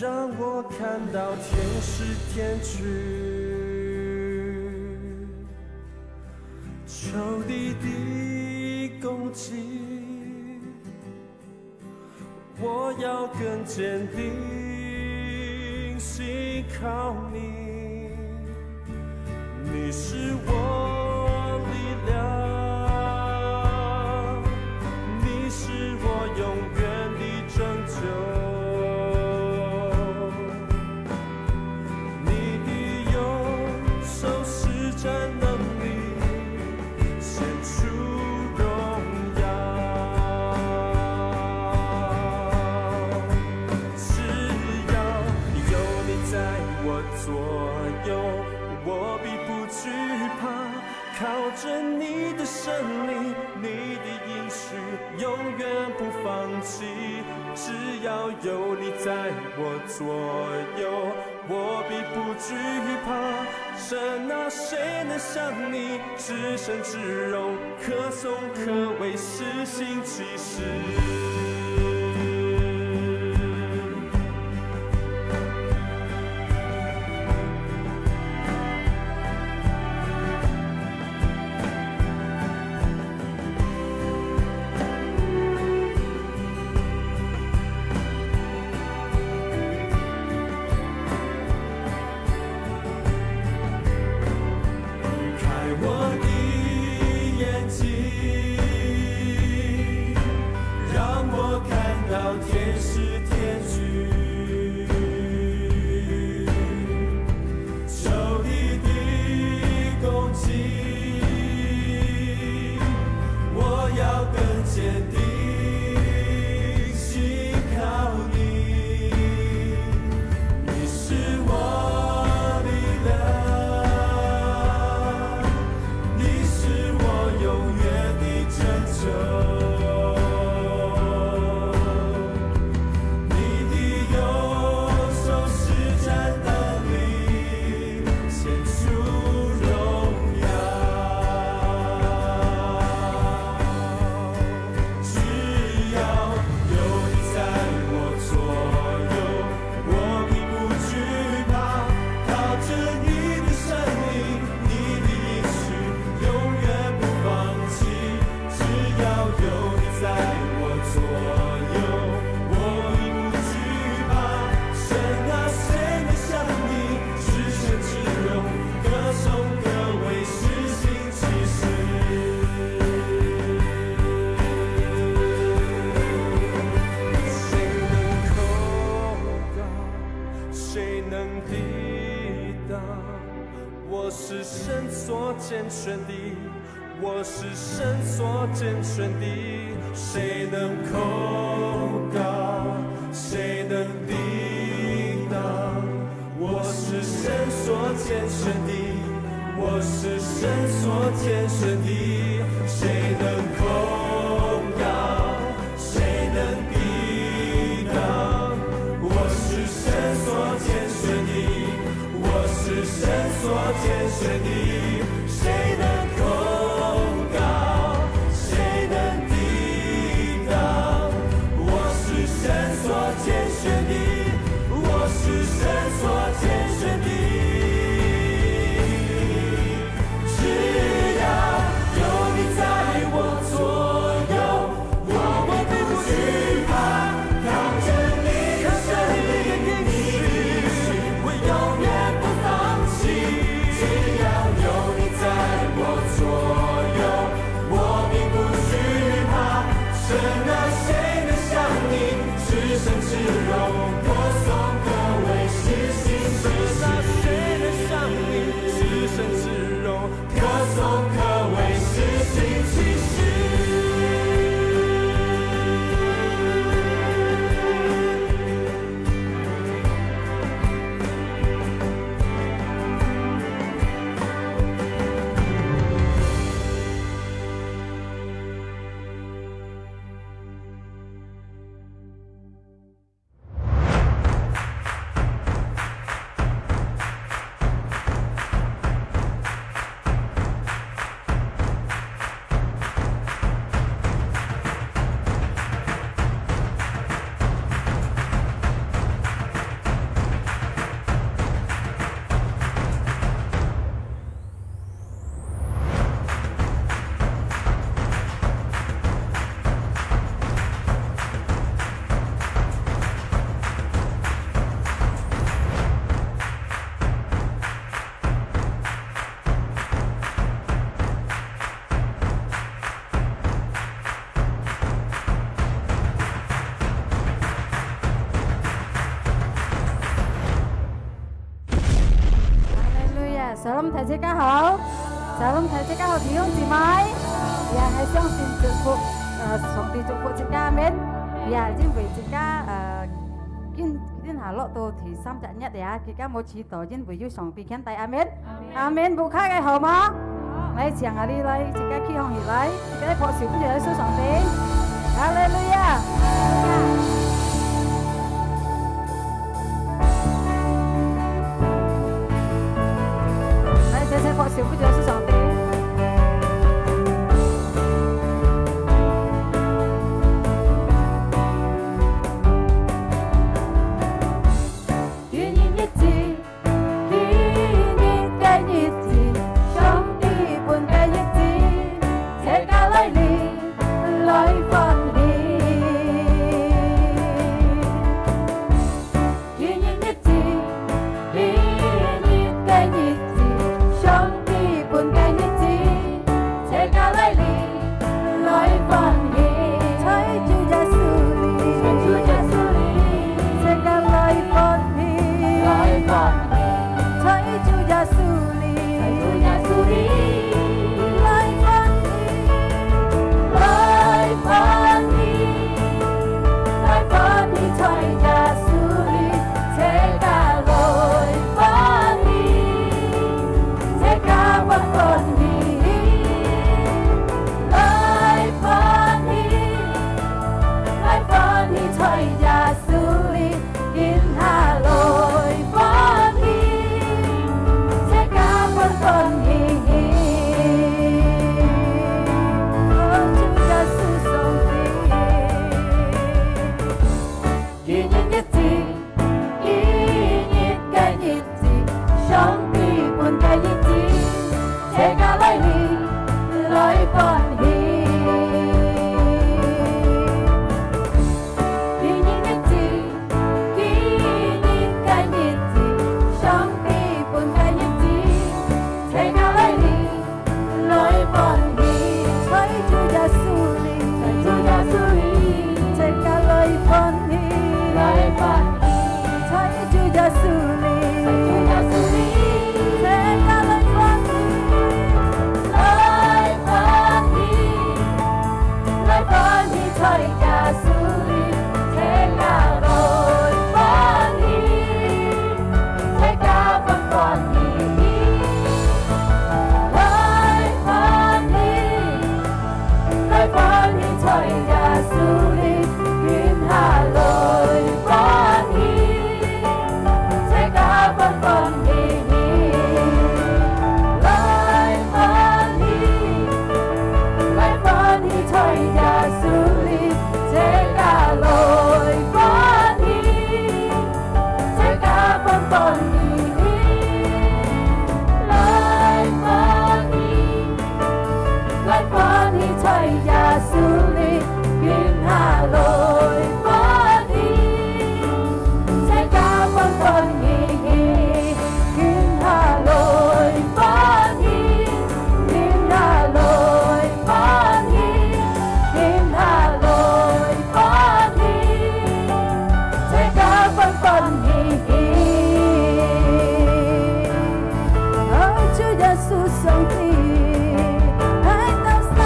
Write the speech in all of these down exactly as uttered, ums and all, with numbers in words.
让我看到天使天军，求你的供给，我要更坚定信靠你。你是我力量，你是我永远的拯救。你的右手施展能力，显出荣耀。只要有你在我左右，我必不惧怕。靠着你的圣灵，你的应许永远不放弃。只要有你在我左右，我必不惧怕。神啊，谁能像你至圣至荣，可颂可畏，施行奇事。开我的眼睛，让我看到天使天军。求你的供给，我要更坚定信靠你。你是我力量，你是我永远的拯救。你的右手施展能力，显出荣耀。只要有你在我左右，我必不惧怕。靠着你的圣灵，你的应许永远不放弃。只要有你在我左右，我必不惧怕。神啊，谁能像你至圣至荣，可颂可畏，施行奇事。谁能控告？谁能抵挡？我是神所拣选的，我是神所拣选的，谁能控告？谁能抵挡？我是神所拣选的，我是神所拣选的，谁能控告？谁能抵挡？我是神所拣选的，我是神所拣选的，谁能控告？谁能抵挡？我是神所拣选的，我是神所拣选的。只要有你在我左右，我必不惧怕。靠着你的圣灵，你的应许，我永远不放弃。只要有 Shalom，大自家好。Shalom，大自家好，弟兄姊妹。呀，𠊎相信祝福，呃，上帝祝福自家，阿門。呀，因為自家，呃，今，今下落到第三隻月呀，自家無遲到，因為有上帝牽帶，阿門。阿門。屋下个好嗎？來，請啊，你來，自家企䟘起來，自家拍手分主耶穌上帝。哈利路亞。 來，齊齊拍手分主耶穌上帝。今日日子，今日个日子，上帝分个日子，齊家來臨，來歡喜。 今日日子，今日个日子，上帝分个日子，齊家來臨，來歡喜。在主耶穌裡，在主耶穌裡，齊家來歡喜，來歡喜。在主耶穌 在主耶穌裡，來歡喜，來歡喜，來歡喜，在耶穌裡，齊家來歡喜，齊家歡歡喜喜，來歡喜，來歡喜，在耶穌裡。 今下來歡喜，齊家歡歡喜喜。哦，主耶穌上帝，今日日子，今日个日子，上帝分个日子，齊家來臨，來歡喜。今日日子， 今日个日子，上帝分个日子，齊家來臨，來歡喜。在主耶穌裡，在主耶穌裡，齊家來歡喜，來歡喜。在主耶穌裡，在主耶穌裡，齊家來歡喜，來歡喜。 來歡喜在耶穌裡，齊家來歡喜，齊家歡歡喜喜。來歡喜，來歡喜在耶穌裡，今下來歡喜。 齊家歡歡喜喜，來歡喜，來歡喜在耶穌裡，齊家來歡喜，齊家歡歡喜喜，來歡喜。 來歡喜在耶穌裡，今下來歡喜，齊家歡歡喜喜，今下來歡喜，今下來歡喜，今下來歡喜，齊家歡歡喜喜。 哦，主耶穌上帝，大到山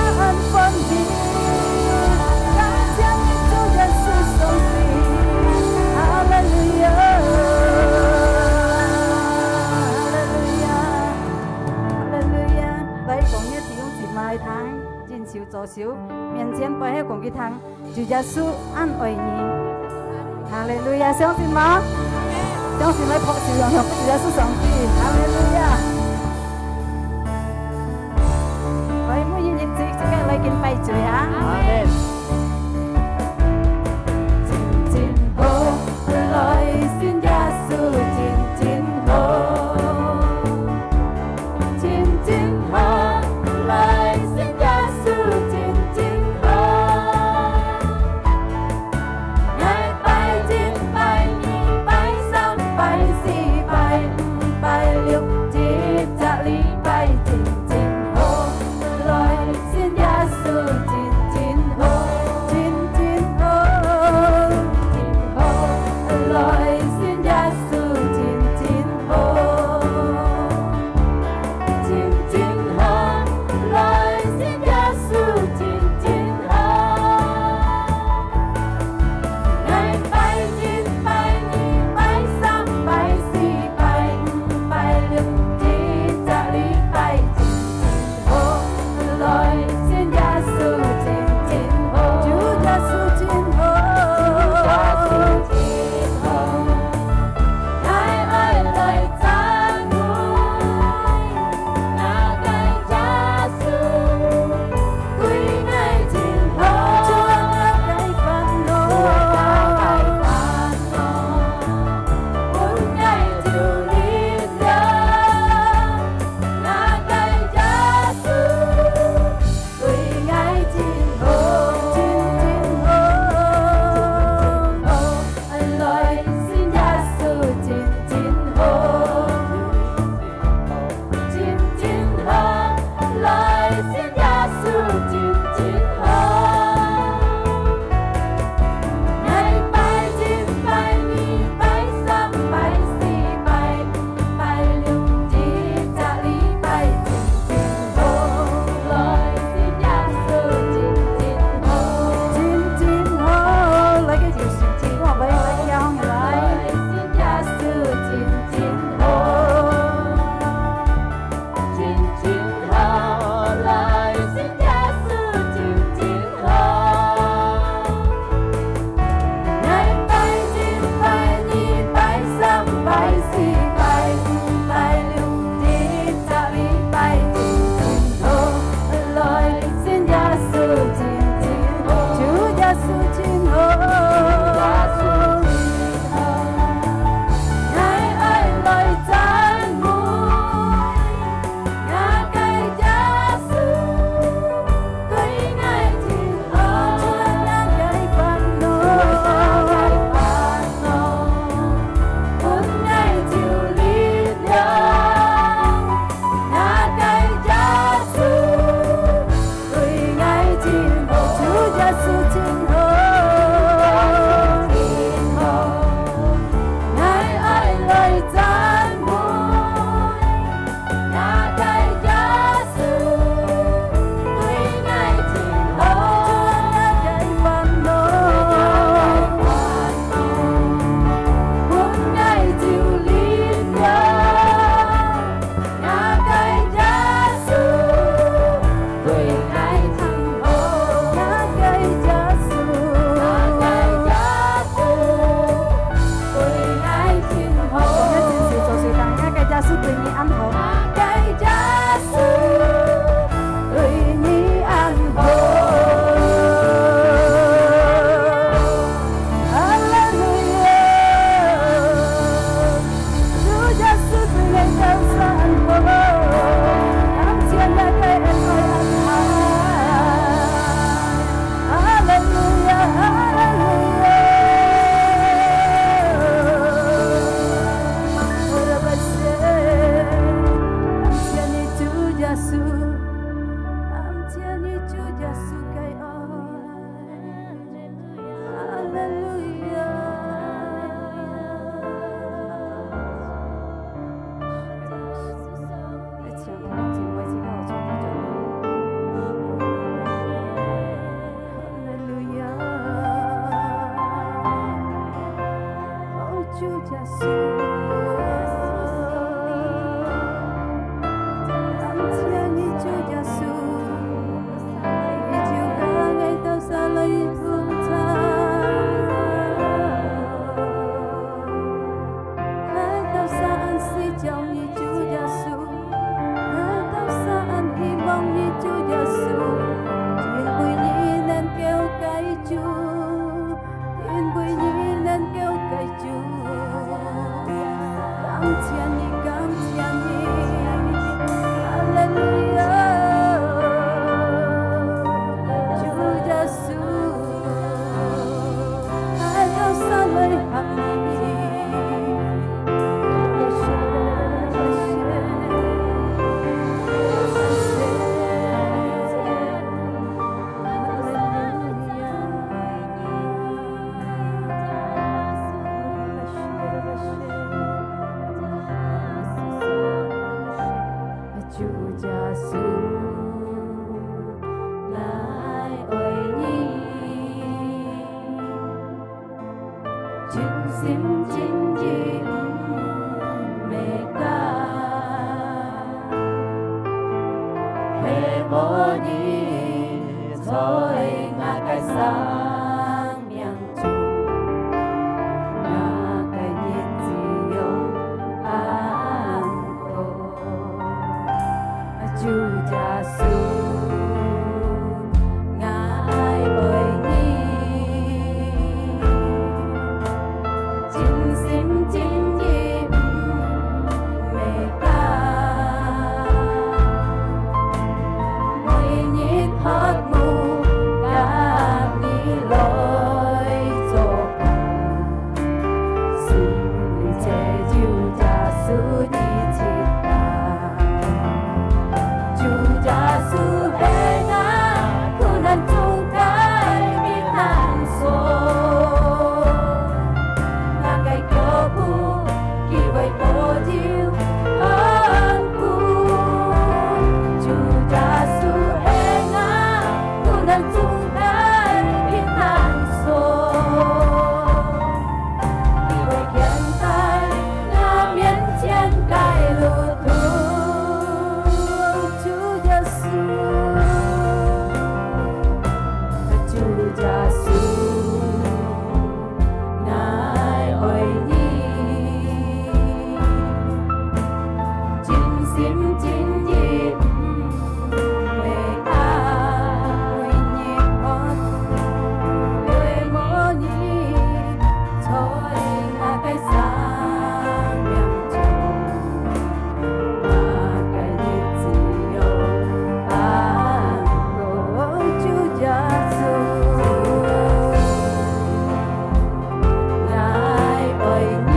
歡喜，感謝你，主耶穌上帝，哈利路亞，哈利路亞，哈利路亞。來，講个弟兄姊妹聽，舉手左手，面前背後講佢聽。 主耶穌恁愛你。哈利路亞，相信嗎？相信來拍手，向向主耶穌上帝。哈利路亞。來，每一日自，自家來敬拜主啊。阿門。真真好，來信耶穌真真好。 真真好，來信耶穌真真好。𠊎拜一、拜二、拜三、拜四、拜五、拜六，一隻禮拜真真好，來信耶穌真真好。耶穌，感謝你，主耶穌，你就甲𠊎兜儕來同在。𠊎兜儕恁需要你，主耶穌。 𠊎兜儕恁希望你，主耶穌，因為你能夠解救，因為你能夠解救。感謝你，感謝你，哈利路亞，主耶穌。 主耶穌，𠊎愛你，盡心盡意毋會假，係無你在𠊎个生命 中，𠊎个日子有盼頭。主耶穌，𠊎愛你，盡心盡意毋會假。 每日渴慕甲你來做伴，心裡只有耶穌你自家。主耶穌係𠊎苦難中个避難所，𠊎个腳步佢會保佑看顧。主耶穌係𠊎苦難中个避難所，佢會牽帶𠊎面前个路途。主耶穌，主耶穌。 𠊎愛你，盡心盡意毋會假。每日渴慕，對無你，在𠊎个生命中。 𠊎个日子有盼頭。主耶穌，𠊎愛你，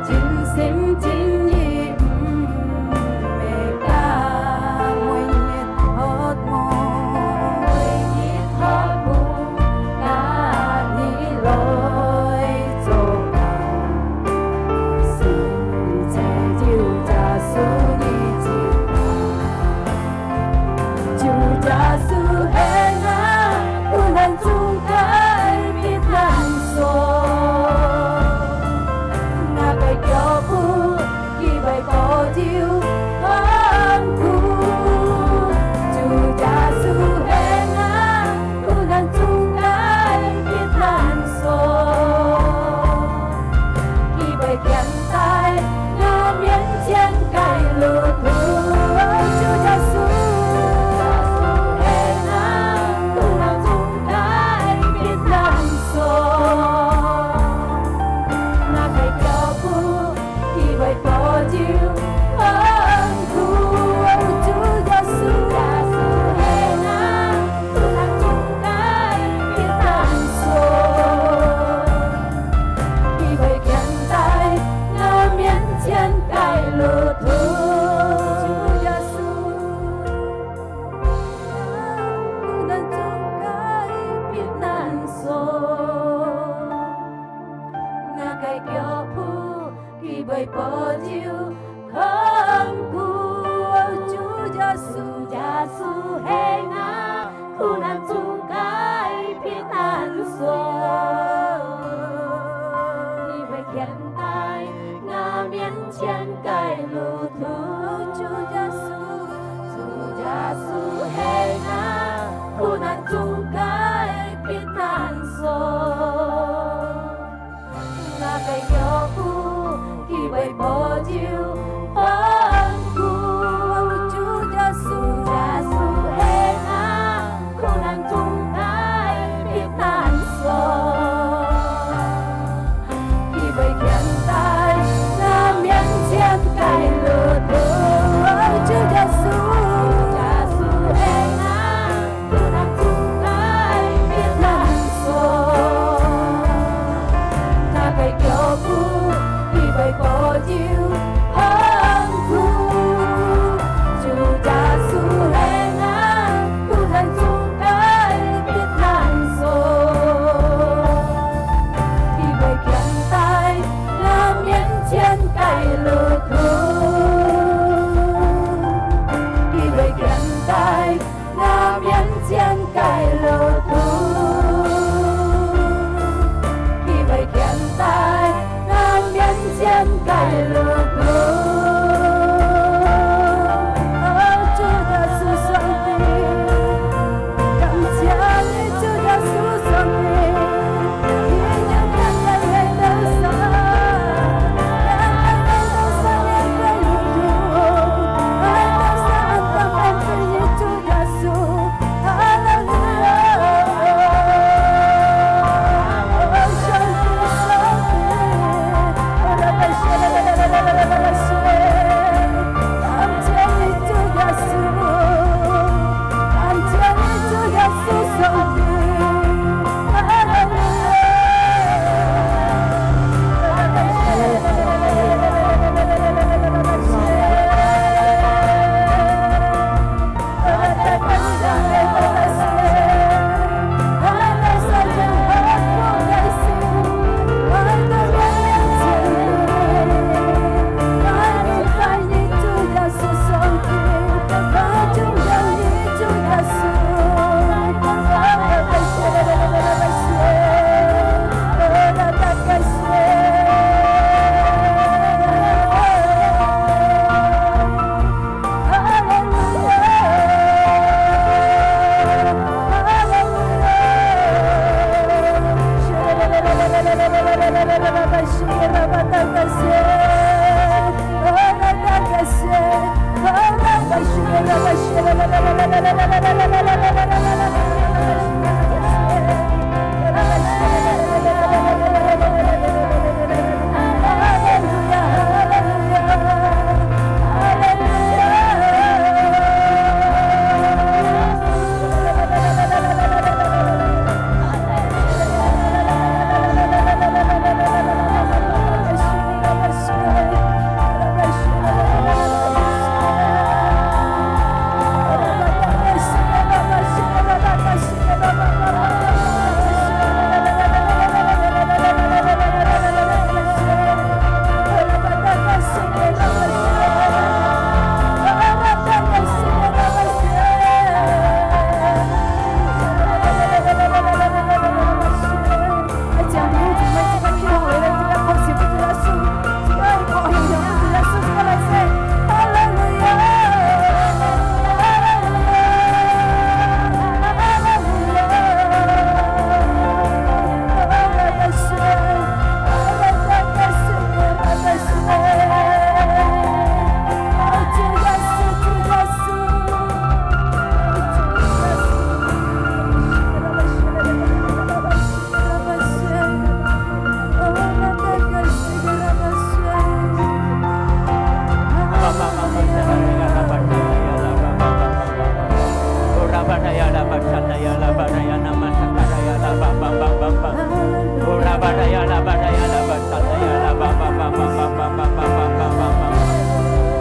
盡心盡意毋會假。每日渴慕，每日渴慕，甲你來做伴。 心裡只有耶穌你自家。主耶穌係𠊎苦難中个避難所，𠊎个腳步佢會保佑看顧。主耶穌係𠊎 苦難中个避難所，佢會牽帶𠊎面前个路途。主耶穌，係𠊎苦難中个避難所，𠊎个腳步 佢會保佑看顧。主耶穌，耶穌係𠊎苦難中个避難所，佢會牽帶𠊎面前个路途。主耶穌，苦難中个避難所，𠊎个腳步 佢會保佑看顧。主耶穌，耶穌係𠊎苦難中个避難所。保佑看顧。主耶穌，主耶穌係𠊎苦難中个避難所，佢會牽帶𠊎面前个路途。主耶穌，主耶穌係𠊎 苦難中个避難所，𠊎个腳步佢會保佑看顧。主耶穌係𠊎苦難中个避難所，佢會牽帶𠊎面前个路途，佢會牽帶 𠊎面前个路途，佢會牽帶𠊎面前个路途。哦，主耶穌上帝，感謝你，主耶穌上帝。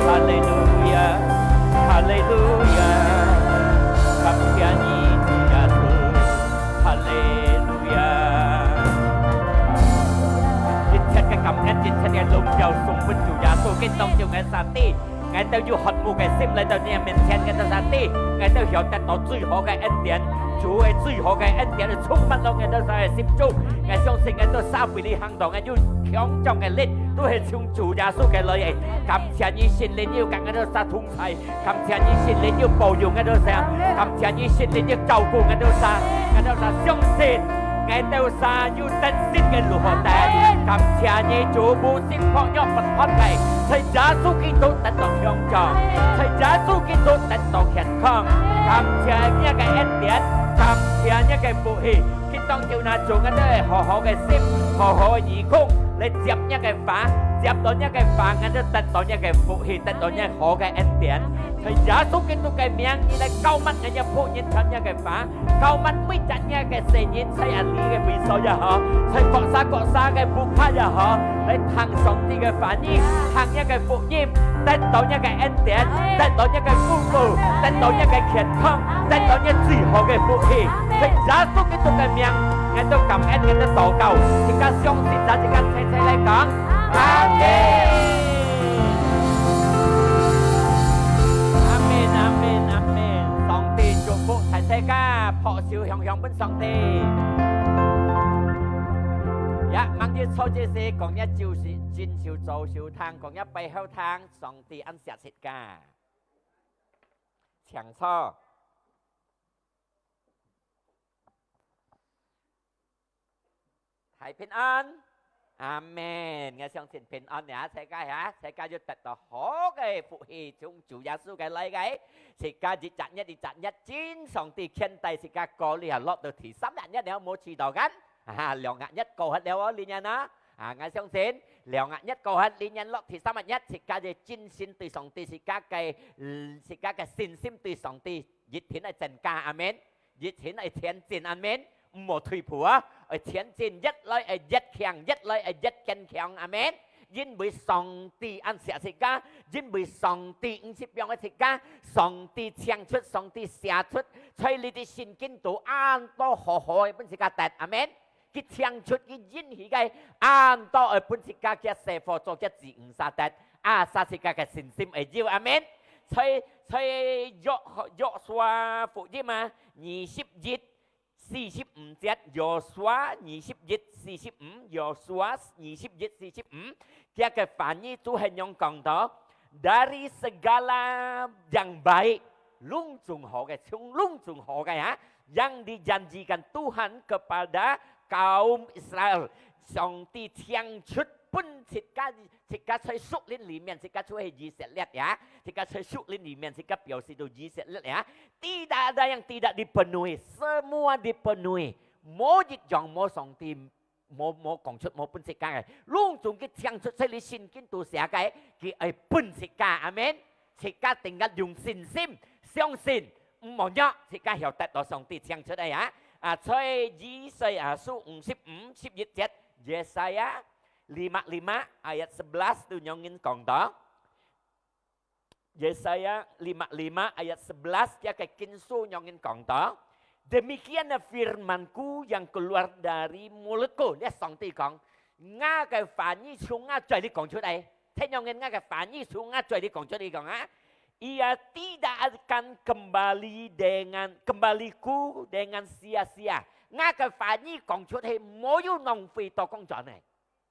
哈利路亞，哈利路亞，感謝你，主耶穌。 哈利路亞！一切个感恩，一切个榮耀送分主耶穌基督，就𠊎上帝。𠊎兜有渴慕个心來到你个面前，𠊎兜上帝，𠊎兜曉得到最好个恩典，主个最好个恩典充滿到𠊎兜上个心中。𠊎相信𠊎兜上背里行道，𠊎有強壯个力，都係從主耶穌个來个。感謝你，聖靈有佮𠊎兜上同在。 感謝你，聖靈有保佑𠊎兜儕，感謝你，聖靈有照顧𠊎兜儕，𠊎兜儕相信，𠊎兜儕有得勝个路好得。感謝你，主，無信薄弱不安个，在耶穌基督得到強壯，在耶穌基督得到健康。感謝你个恩典，感謝你个福氣。今當晝那主，𠊎兜好好个心，好好个耳空，來接你个話，接到你个話，𠊎兜得到你个福氣，得到你好个恩典。在耶穌基督个名，你來膏抹𠊎兜僕人聽你个話。 膏抹每隻若个細人，在阿里个位所也好，在各儕各儕个屋下也好，來聽上帝个話語，聽若个福音，得到若个恩典，得到若个福報，得到若个健康，得到若最好个福氣。在耶穌基督个名，𠊎兜感恩，𠊎兜禱告，自家相信，自家齊齊來講，阿門。阿門，阿門，阿門。上帝祝福大齊家，拍手響響分 上帝。呀，吂要坐這時，講若就係，正手、左手聽，講若背後聽，上帝恁惜自家。請坐。大平安。阿門。𠊎相信平安呀，大家呀，大家要得到好个福氣，從主耶穌个來个。 自家一隻月一隻月，真上帝牽帶自家過了，落到第三隻月了，無試到kan？啊，兩隻月過忒了哦，這年啊。啊，𠊎相信，兩隻月過忒，這年落第三隻月，自家个信心對上帝，自家个，嗯，自家个信心對上帝一定會增加，阿門。一定會前進，阿門。毋好退步啊，愛前進，越來會越強，越來會越堅強，阿門。 因為上帝恁惜自家，因為上帝毋識放个自家，上帝請出，上帝寫出，在這个聖經肚恁多好好个分自家得，阿門。佢請出，佢應許个恁多个分自家个細伙做个子女儕得，啊，儕自家个信心會有，阿門。在，在約，約書亞福音啊，二十一， 四十五節，Yosua二十一四十五，Yosua二十一四十五，佢个翻譯就係恁樣講到：dari segala yang baik，攏總好个，從攏總好个啊，yang dijanjikan Tuhan kepada kaum Israel，上帝請出分自家，自家在屬靈裡面，自家就係以色列呀，自家在屬靈裡面，自家表示到以色列呀。 Tidak ada yang tidak dipenuhi，semua dipenuhi。無一樣無上帝，無，無講出，無分自家个。攏總佢請出在這聖經肚寫个，佢愛分自家。阿門。自家定格用信心，相信，毋好弱，自家曉得到上帝請出个啊。啊，在以賽亞書五十五十一節，Yesaya lima lima ayat sebelas tu恁樣講到。 Yesaya lima lima ayat sebelas，佢个經書恁樣講到：Demikianlah firman-Ku yang keluar dari mulut-Ku。這上帝講，𠊎个話語從𠊎嘴裡講出來，聽恁樣，𠊎个話語從𠊎嘴裡講出來講啊，Ia tidak akan kembali dengan，kembali-Ku dengan sia-sia。𠊎个話語講出去，無有浪費到講轉來。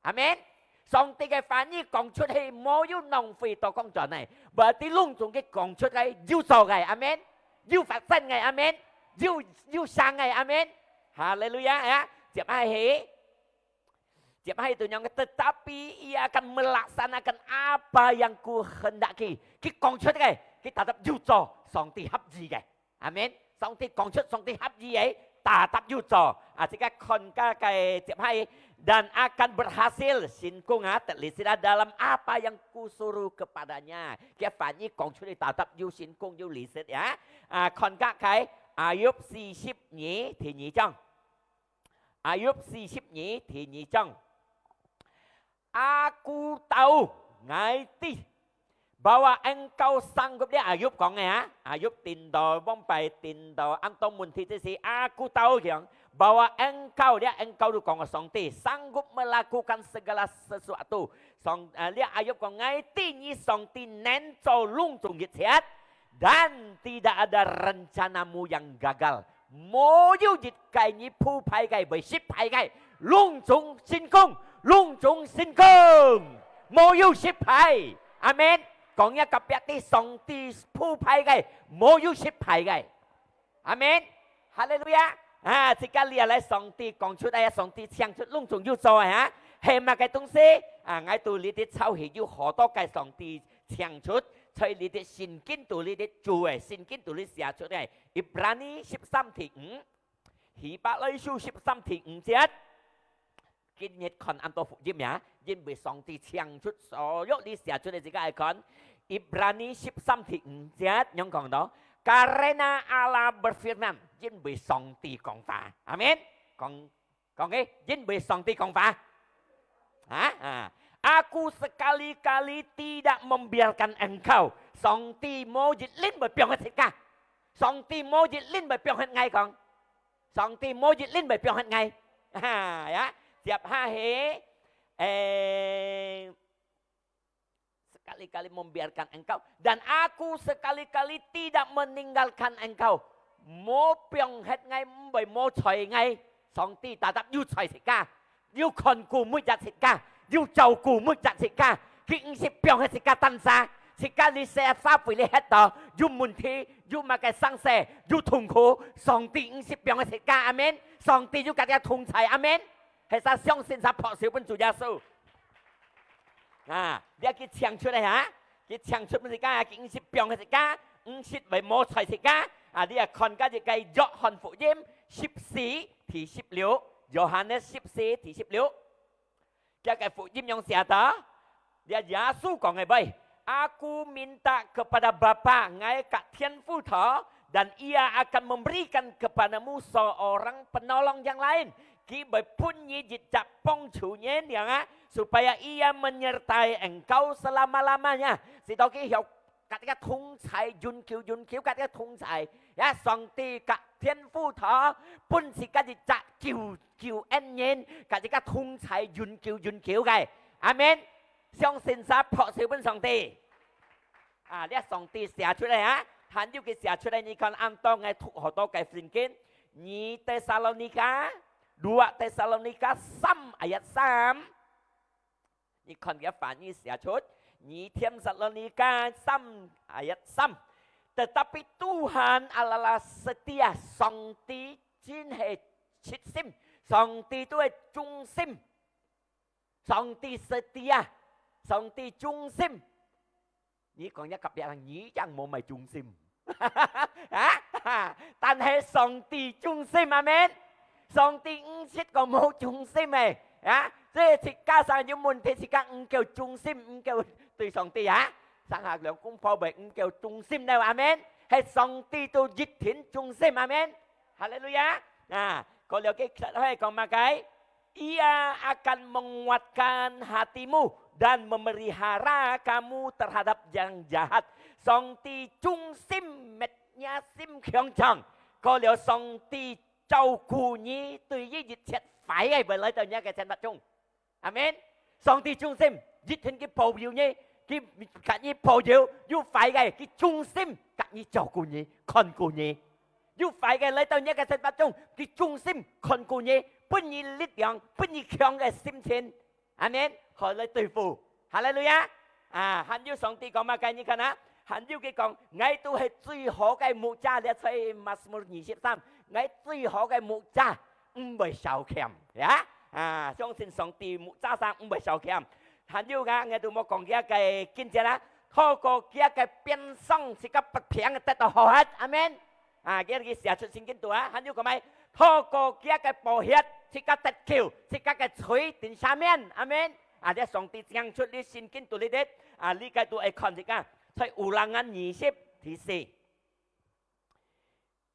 阿門。上帝个話語講出去，無有浪費到講轉來，berarti攏總佢講出个有做个，阿門。有發生个，阿門。有，有成个，阿門。哈利路亞啊！接下去，接下去tu恁樣，tetapi ia akan melaksanakan apa yang Kuhendaki。佢講出个，佢tetap有做，上帝合意个。 阿門。上帝講出上帝合意个，tetap有做。啊，自家看下个接下，dan akan berhasil，成功啊，得利息啊，dalam apa yang Kusuruh kepadanya。佢个話語講出來，tetap有成功，有利息啊。啊，看下个，Ayub四十二第二章。Ayub四十二第二章。 Aku tahu，𠊎知，bahwa engkau sanggup，這Ayub講个啊，Ayub聽到，往擺聽到，恁多問題，這時，Aku tahu佢講，bahwa engkau，這engkau就講个上帝，sanggup melakukan segala sesuatu。上，啊，這Ayub講，𠊎知你上帝能做攏總一切， Dan tidak ada rencanamu yang gagal。無有一個你鋪排个會失敗个，攏總成功，攏總成功，無有失敗。阿門。講若隔壁知，上帝鋪排个，無有失敗个。阿門。哈利路亞。啊，自家這下來，上帝講出來，上帝請出，攏總有做个啊。係麼个東西？啊，𠊎讀這兜抄起有好多个上帝請出，在這兜聖經讀這兜主个聖經讀這寫出个。Ibrani十三第五，希伯來書十三第五節。今日看恁多福音呀，因為上帝請出所有這寫出个自家愛看。Ibrani十三第五節，仰講到？Karena Allah berfirman，因為上帝講話。阿門。講 講个，因為上帝講話。啊，啊，Aku sekali-kali tidak membiarkan engkau。上帝無一輪會放忒自家。上帝無一輪會放忒𠊎講。上帝無一輪會放忒𠊎。哈，呀，接下去，誒， sekali-kali membiarkan engkau, dan Aku sekali-kali tidak meninggalkan engkau。無放忒𠊎，毋會無睬𠊎。上帝tetap有睬自家，有看顧每隻自家，有照顧每隻自家。佢毋識放忒自家單儕，自家這世界會裡歇到，有問題，有麼个生事，有痛苦，上帝毋識放忒自家，阿門。上帝有佮自家同在，阿門。係儕相信儕拍手分主耶穌。 啊，這佢請出來哈，佢請出自家，佢毋識放忒自家，毋識會無睬自家。啊，你也看个一个約翰福音十四第十六，Yohanes十四第十六。這个福音仰寫到？這耶穌講个話，Aku minta kepada Bapa，𠊎佮天父討，dan Ia akan memberikan kepadamu seorang penolong yang lain。佢會分你一隻幫助人，仰啊，supaya Ia menyertai engkau selama-lamanya。直到佢曉佮自家同在，永久永久佮自家同在。呀，上帝佮天父討，分自家一隻救，救恩人，佮自家同在，永久永久个。阿門。相信儕拍手分上帝。 啊，這上帝寫出來啊，還有佢寫出來，你看恁多𠊎讀好多个聖經，二Tesalonika，dua Tesalonika三ayat三。你看佢个翻譯寫出，二Tesalonika三ayat三。Tetapi Tuhan adalah setia，上帝真係實心，上帝都係忠心。 上帝setia，上帝忠心。你講一個別人，你正無麼个忠心。啊？但係上帝忠心，阿門。上帝毋識講無忠心个，啊？所以自家儕有問題，自家毋夠忠心，毋夠對上帝啊。上下兩公婆會毋夠忠心了，阿門。係上帝都一定忠心，阿門。哈利路亞！啊，過了佢可以講麼个？ Ia akan menguatkan hatimu dan memelihara kamu terhadap yang jahat。上帝忠心搣若心強壯，過了上帝照顧你，對於一切壞个會來到若个生活中。阿門。上帝忠心，一定佢保佑你，佢佮你保佑，有壞个，佢忠心佮你照顧你，看顧你。 有壞个來到若个生活中，佢忠心看顧你，分你力量，分你強个心情。阿門。好來對付。哈利路亞！啊，還有上帝講麼个？你看啊，還有佢講，𠊎都係最好个牧者，這在Mazmur二十三，𠊎最好个牧者，毋會少欠，呀？啊，相信上帝牧者儕毋會少欠。還有啊，𠊎都無講佢个經節啦，透過佢个鞭傷，自家發病得到好核。阿門。 啊，佢，佢寫出聖經肚啊，還有講麼个？透過佢个寶血，自家得救，自家个罪得赦免。阿門。啊，這上帝講出這聖經肚裡底，啊，這个都愛看自家，在Ulangan二十第四。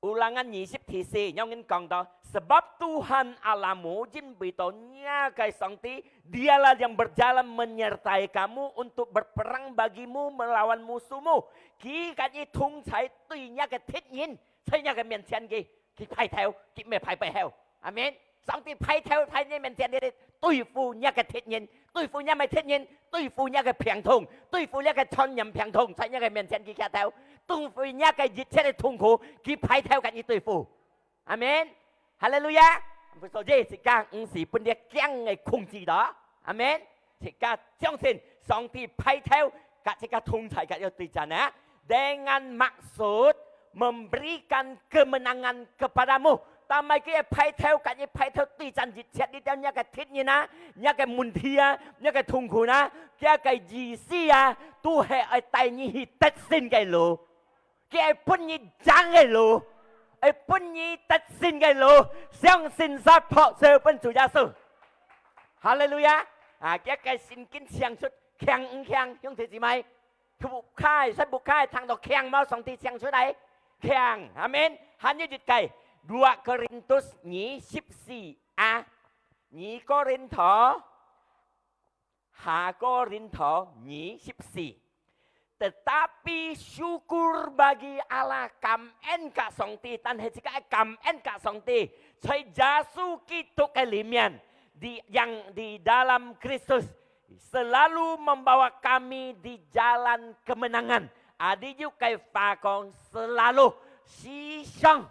Ulangan二十第四，仰般講到，Sebab Tuhan Allahmu，因為到若个上帝，Dialah yang berjalan menyertai kamu untuk berperang bagimu melawan musuhmu。佢佮你同在對若个敵人， 在若个面前佢，佢排頭，佢毋係排背後。阿門。上帝排頭排你面前，你對付若个敵人，對付若个敵人，對付若个病痛，對付若个傳染病痛，在若个面前佢徛頭，對付若个一切个痛苦，佢排頭佮你對付。阿門。哈利路亞。所以自家毋使分這驚个控制到。阿門。 自家相信上帝排頭，佮自家同在，佮有對戰啊。Dengan maksud memberikan kemenangan kepadamu，但係佢个派頭，甲佢派頭對戰一切，你兜若个敵人啊，若个問題啊，若个痛苦啊，佢个意思啊，都係愛帶你去得勝个路，佢愛分你贏个路，愛分你得勝个路，相信煞拍手分主耶穌。哈利路亞！啊，佢个聖經唱出，強毋強，兄弟姊妹？ 屋下个，在屋下个聽到強無？上帝唱出來，強，阿門。還有一個，二哥林多二十四啊，二哥林多，下哥林多二十四。Tetapi syukur bagi Allah，感恩甲上帝，但係自家愛感恩甲上帝，在耶穌基督个裡面，di yang di dalam Kristus selalu membawa kami di jalan kemenangan。啊，你有个話講selalu，時常，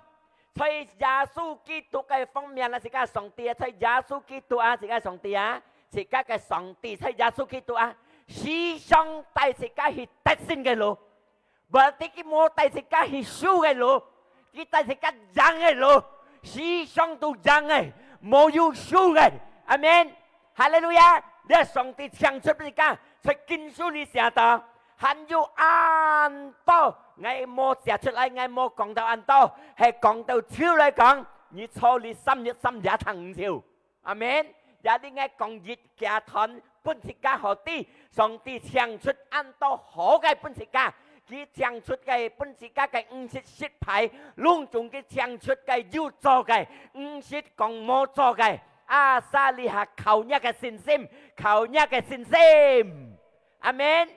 在耶穌基督个方面啊，自家上帝啊，在耶穌基督啊，自家上帝啊，自家个上帝，在耶穌基督啊，時常帶自家去得勝个路。 Berarti佢無帶自家去輸个路，佢帶自家贏个路，時常都贏个，無有輸个。阿門。哈利路亞！這上帝唱出自家，在經書裡寫到，還有恁多，𠊎無寫出來，𠊎無講到恁多，係講到手來講，你坐裡三日三夜聽毋少。 阿門。也你愛講一件段分自家好知，上帝唱出恁多好个分自家，佢唱出个分自家个毋識失敗，攏總佢唱出个有做个，毋識講無做个。啊，所以啊，靠若个信心，靠若个信心。阿門。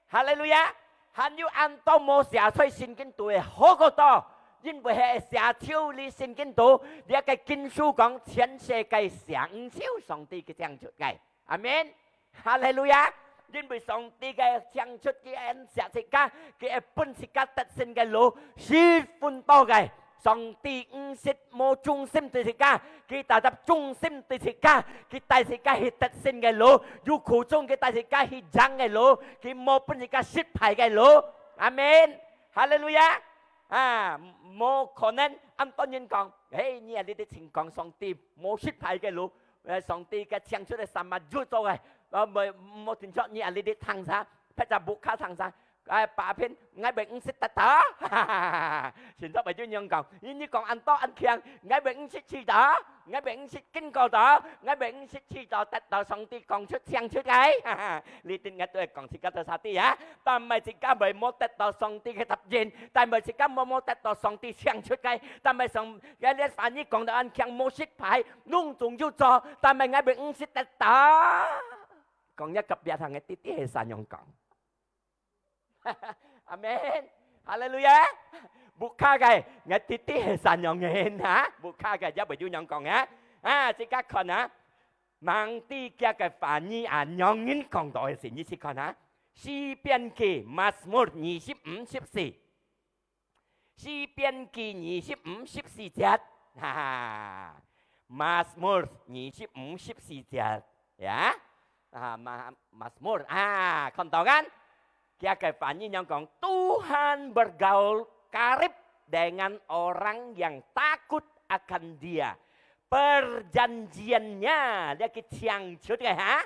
哈利路亞！還有恁多無寫在聖經肚个好過多，因為係寫在你聖經肚，這个經書講全世界寫毋少上帝个唱出个。阿門！哈利路亞！因為上帝个唱出佢恩惜自家，佢會分自家得勝个路，十分多个。 上帝毋識無忠心對自家，佢tetap忠心對自家，佢帶自家去得勝个路，有苦衷佢帶自家去贏个路，佢無分自家失敗个路。阿門！哈利路亞！啊，無可能恁多人講，嘿，你啊，你兜淨講上帝無失敗个路，呃，上帝个唱出个sama有做个，呃，無，無聽著你啊，你兜聽啥，別隻屋下聽啥， 哎，把片，𠊎會毋識得到。現在會有人講，你，你講恁多恁強，𠊎會毋識試到，𠊎會毋識經過到，𠊎會毋識試到得到上帝講出、唱出个。你聽𠊎都會講自家到啥地啊？但係自家會無得到上帝个答應，但係自家無、無得到上帝唱出个，但係上，𠊎這話語講到恁強無失敗，攏總有做，但係𠊎會毋識得到。講若隔壁行个弟弟係恁樣講。 阿門。哈利路亞。屋下个，𠊎弟弟係恁樣个，哈？屋下个，也會有人講啊。啊，自家看啊。吂知厥个話語啊，仰人講到个事，你試看啊。詩篇記，Mazmur二十五十四。詩篇記二十五十四節，哈哈。Mazmur二十五十四節，ya。 啊，Ma-，Mazmur，啊，看到kan？厥个話語仰講，Tuhan bergaul karib dengan orang yang takut akan Dia。Perjanjian-Nya，這个唱出个哈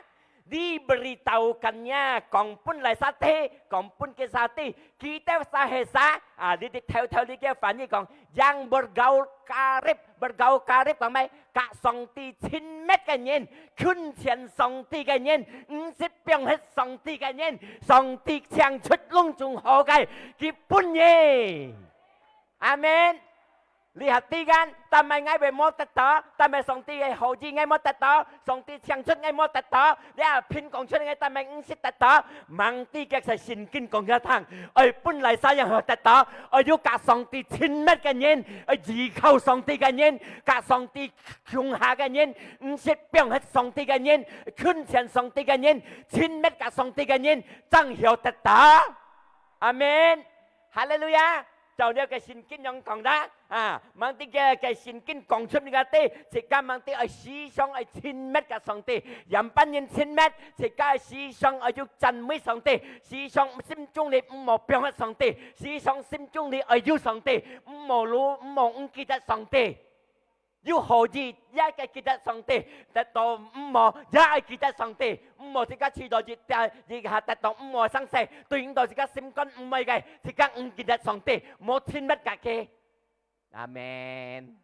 ，diberitahukan-Nya，講分來啥地，講分佢啥地，佢兜儕係啥？啊，你兜偷偷你个話語講，yang bergaul karib，bergaul karib講咩？ 甲上帝親密个人，近前上帝个人，毋識放忒上帝个人，上帝唱出攏總好个，佢分你。阿門。這下知kan，但係𠊎會無得到，但係上帝个好意𠊎無得到，上帝唱出𠊎無得到，這下片講出个，但係毋識得到，吂知厥个聖經講个聽，愛分來儕樣好得到，愛有甲上帝親密个人，愛依靠上帝个人，甲上帝 共下个人，毋識放忒上帝个人，近前上帝个人，親密甲上帝个人，正曉得到。阿門。哈利路亞。照這个聖經樣講啦，啊，吂知个，个聖經講出你个地，自家吂知愛時常愛親密甲上帝，仰般人親密，自家愛時常愛有讚美上帝，時常心中裡毋好放忒上帝，時常心中裡愛有上帝，毋好路，毋好毋記得上帝。有好意也愛記得上帝，得到毋好也愛記得上帝，毋好自家試著一下，一下得到毋好个生事，對毋到自家心肝毋好个，自家毋記得上帝，無親密佮佢。阿門。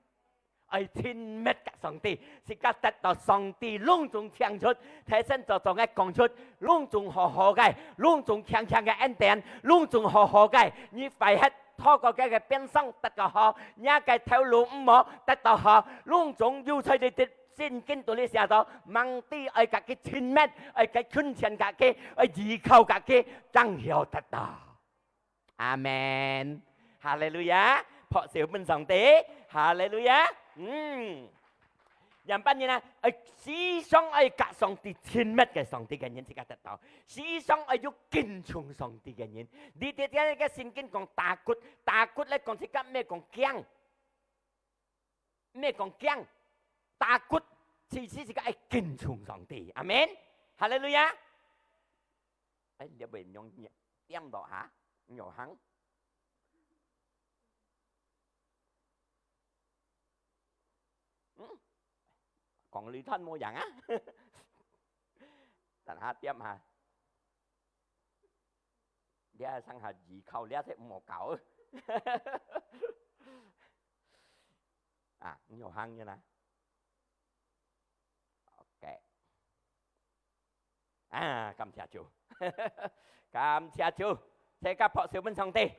愛親密佮上帝，自家得到上帝攏總請出，頭先早早个講出，攏總好好个，攏總強強个恩典，攏總好好个，你壞忒透過佢个鞭傷得到好，若个頭路毋好得到好，攏總有在你的聖經肚裡寫到，上帝愛佮佢親密，愛佮近前佮佢，愛依靠佮佢，正曉得到。阿門。哈利路亞！拍手分上帝。哈利路亞！嗯。樣般人啊，愛時常愛佮上帝親密个上帝个人，自家得到。時常愛有敬重上帝个人。你知這个聖經講Takut，Takut來講自家毋係講驚，毋係講驚，Takut其實自家愛敬重上帝。阿門。哈利路亞！哎，你會用點落下，用行。嗯，講你斷無樣啊？等下點下，你還上下依靠，你還係無搞。啊，你有行嘅啦。OK。 啊，感謝主，感謝主，大家拍手分上帝。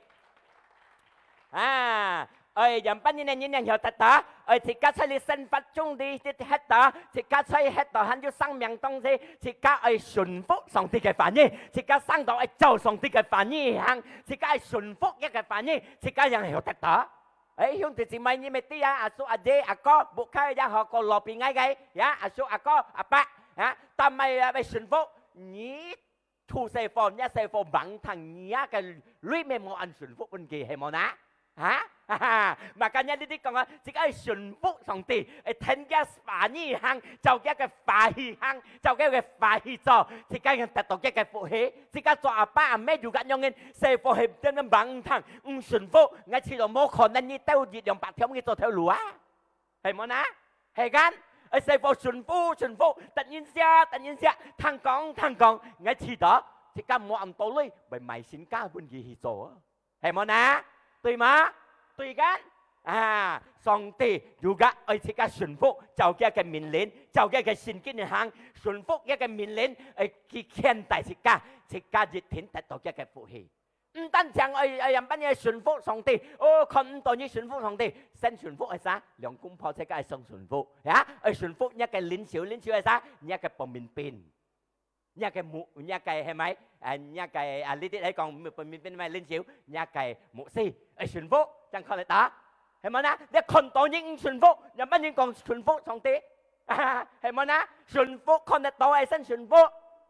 啊，愛樣般人个人人曉得到，愛自家在你生活中裡，你歇到，自家在歇到還有生命當中，自家愛順服上帝个話語，自家生到愛照上帝个話語行，自家愛順服佢个話語，自家正曉得到。 哎，兄弟姊妹，你乜知啊？阿叔、阿姐、阿哥，屋下也好，過路邊个个，呀，阿叔、阿哥、阿伯，呀，但係啊，愛順服，你渡細貨，若細貨吂聽，你啊个鐳乜無恁順服分佢，係無呢？哈？哈哈，makanya你，你講啊，自家愛順服上帝，愛聽佢話語行，照佢个話語行，照佢个話語做，自家正得到佢个福氣。自家做阿爸阿姆有恁樣个，細貨係點樣吂聽，毋順服，𠊎試著無可能你兜一兩百條去做頭路啊。 係無呢？係kan？愛細貨順服順服，得人惜得人惜，聽講聽講，𠊎試著，自家無恁多鐳，會賣身家分佢去做啊。係無呢？對嗎？對kan？啊，上帝有个愛自家順服，照佢个命令，照佢个聖經行，順服佢个命令，愛去牽帶自家，自家一定得到佢个福氣。 毋單淨愛，愛樣般个順服上帝，哦，看毋到你順服上帝，先順服係啥？兩公婆自家愛相順服，呀，愛順服若个領袖，領袖係啥？若个pemimpin，若个牧，若个係無？啊，若个啊，你兜來講，pemimpin係無？領袖，若个牧師，愛順服，正看得到。 係無呢？你看到人毋順服，樣般人講順服上帝，係無呢？順服看得到个先順服，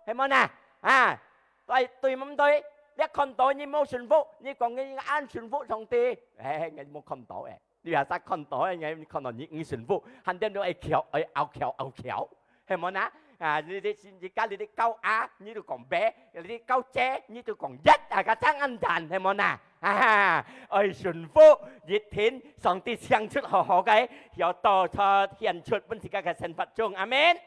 係無呢？啊，對，對毋對？你看到人無順服，你講佢恁順服上帝，哎，𠊎無看到个。你若係看到个，𠊎看到人毋順服，還點都愛噭，愛拗噭拗噭。 係無呢？啊，你，你，你家裡你教A，你就講B；你教C，你就講Z，啊，該正恁樣，係無呢？啊，愛順服，一定上帝請出好好个，曉得出，顯出分自家个生活中。阿門。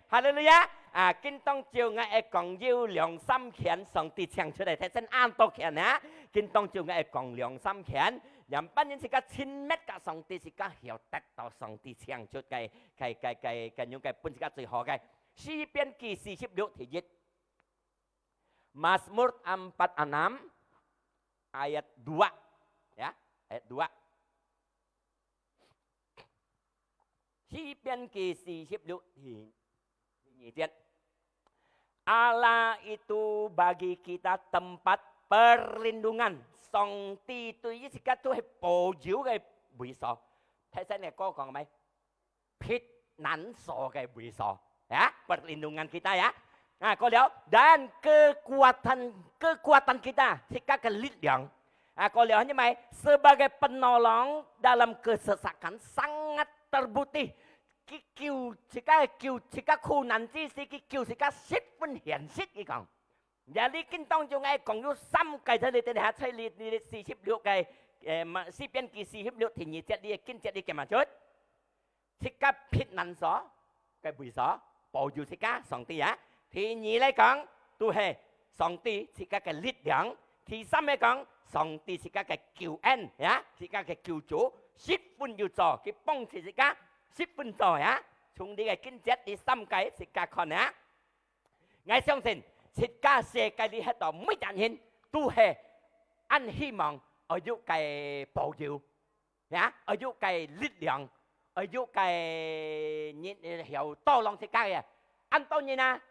哈利路亞！啊，今當晝𠊎愛講有兩三件上帝請出个，頭先恁多件啊。今當晝𠊎愛講兩三件，樣般人自家親密佮上帝，自家曉得到上帝請出个 个，个，个，个，用个分自家最好个。詩篇記四十六第一。Mazmur empat enam ayat dua. Ya, ayat dua. 詩篇記四十六第，第二節。 Allah itu bagi kita tempat perlindungan。上帝對於自家都係保佑个位所。頭先个歌講个咩？避難所个位所，ya，perlindungan kita ya。啊，過了，dan kekuatan，kekuatan kita，自家个力量。啊，過了，因為sebagai penolong dalam kesesakan sangat terbukti。 佢救自家个救，自家苦難之時，佢救自家十分現實，佢講。Ya，你今當晝𠊎講有三个在這裡，等下在這裡四十六个，呃，嘛，詩篇記四十六第二節，你个經節你記嘛出？自家避難所个位所，保佑自家，上帝啊。第二來講，就係上帝自家个力量。第三來講，上帝自家个救恩呀，自家个救主，十分有做，佢幫助自家，十分做呀。從這个經節第三个自家看啊，𠊎相信自家世界裡歇到每一個人都係恁希望愛有个保佑。 呀，愛有个力量，愛有个人曉tolong自家个。恁多人啊，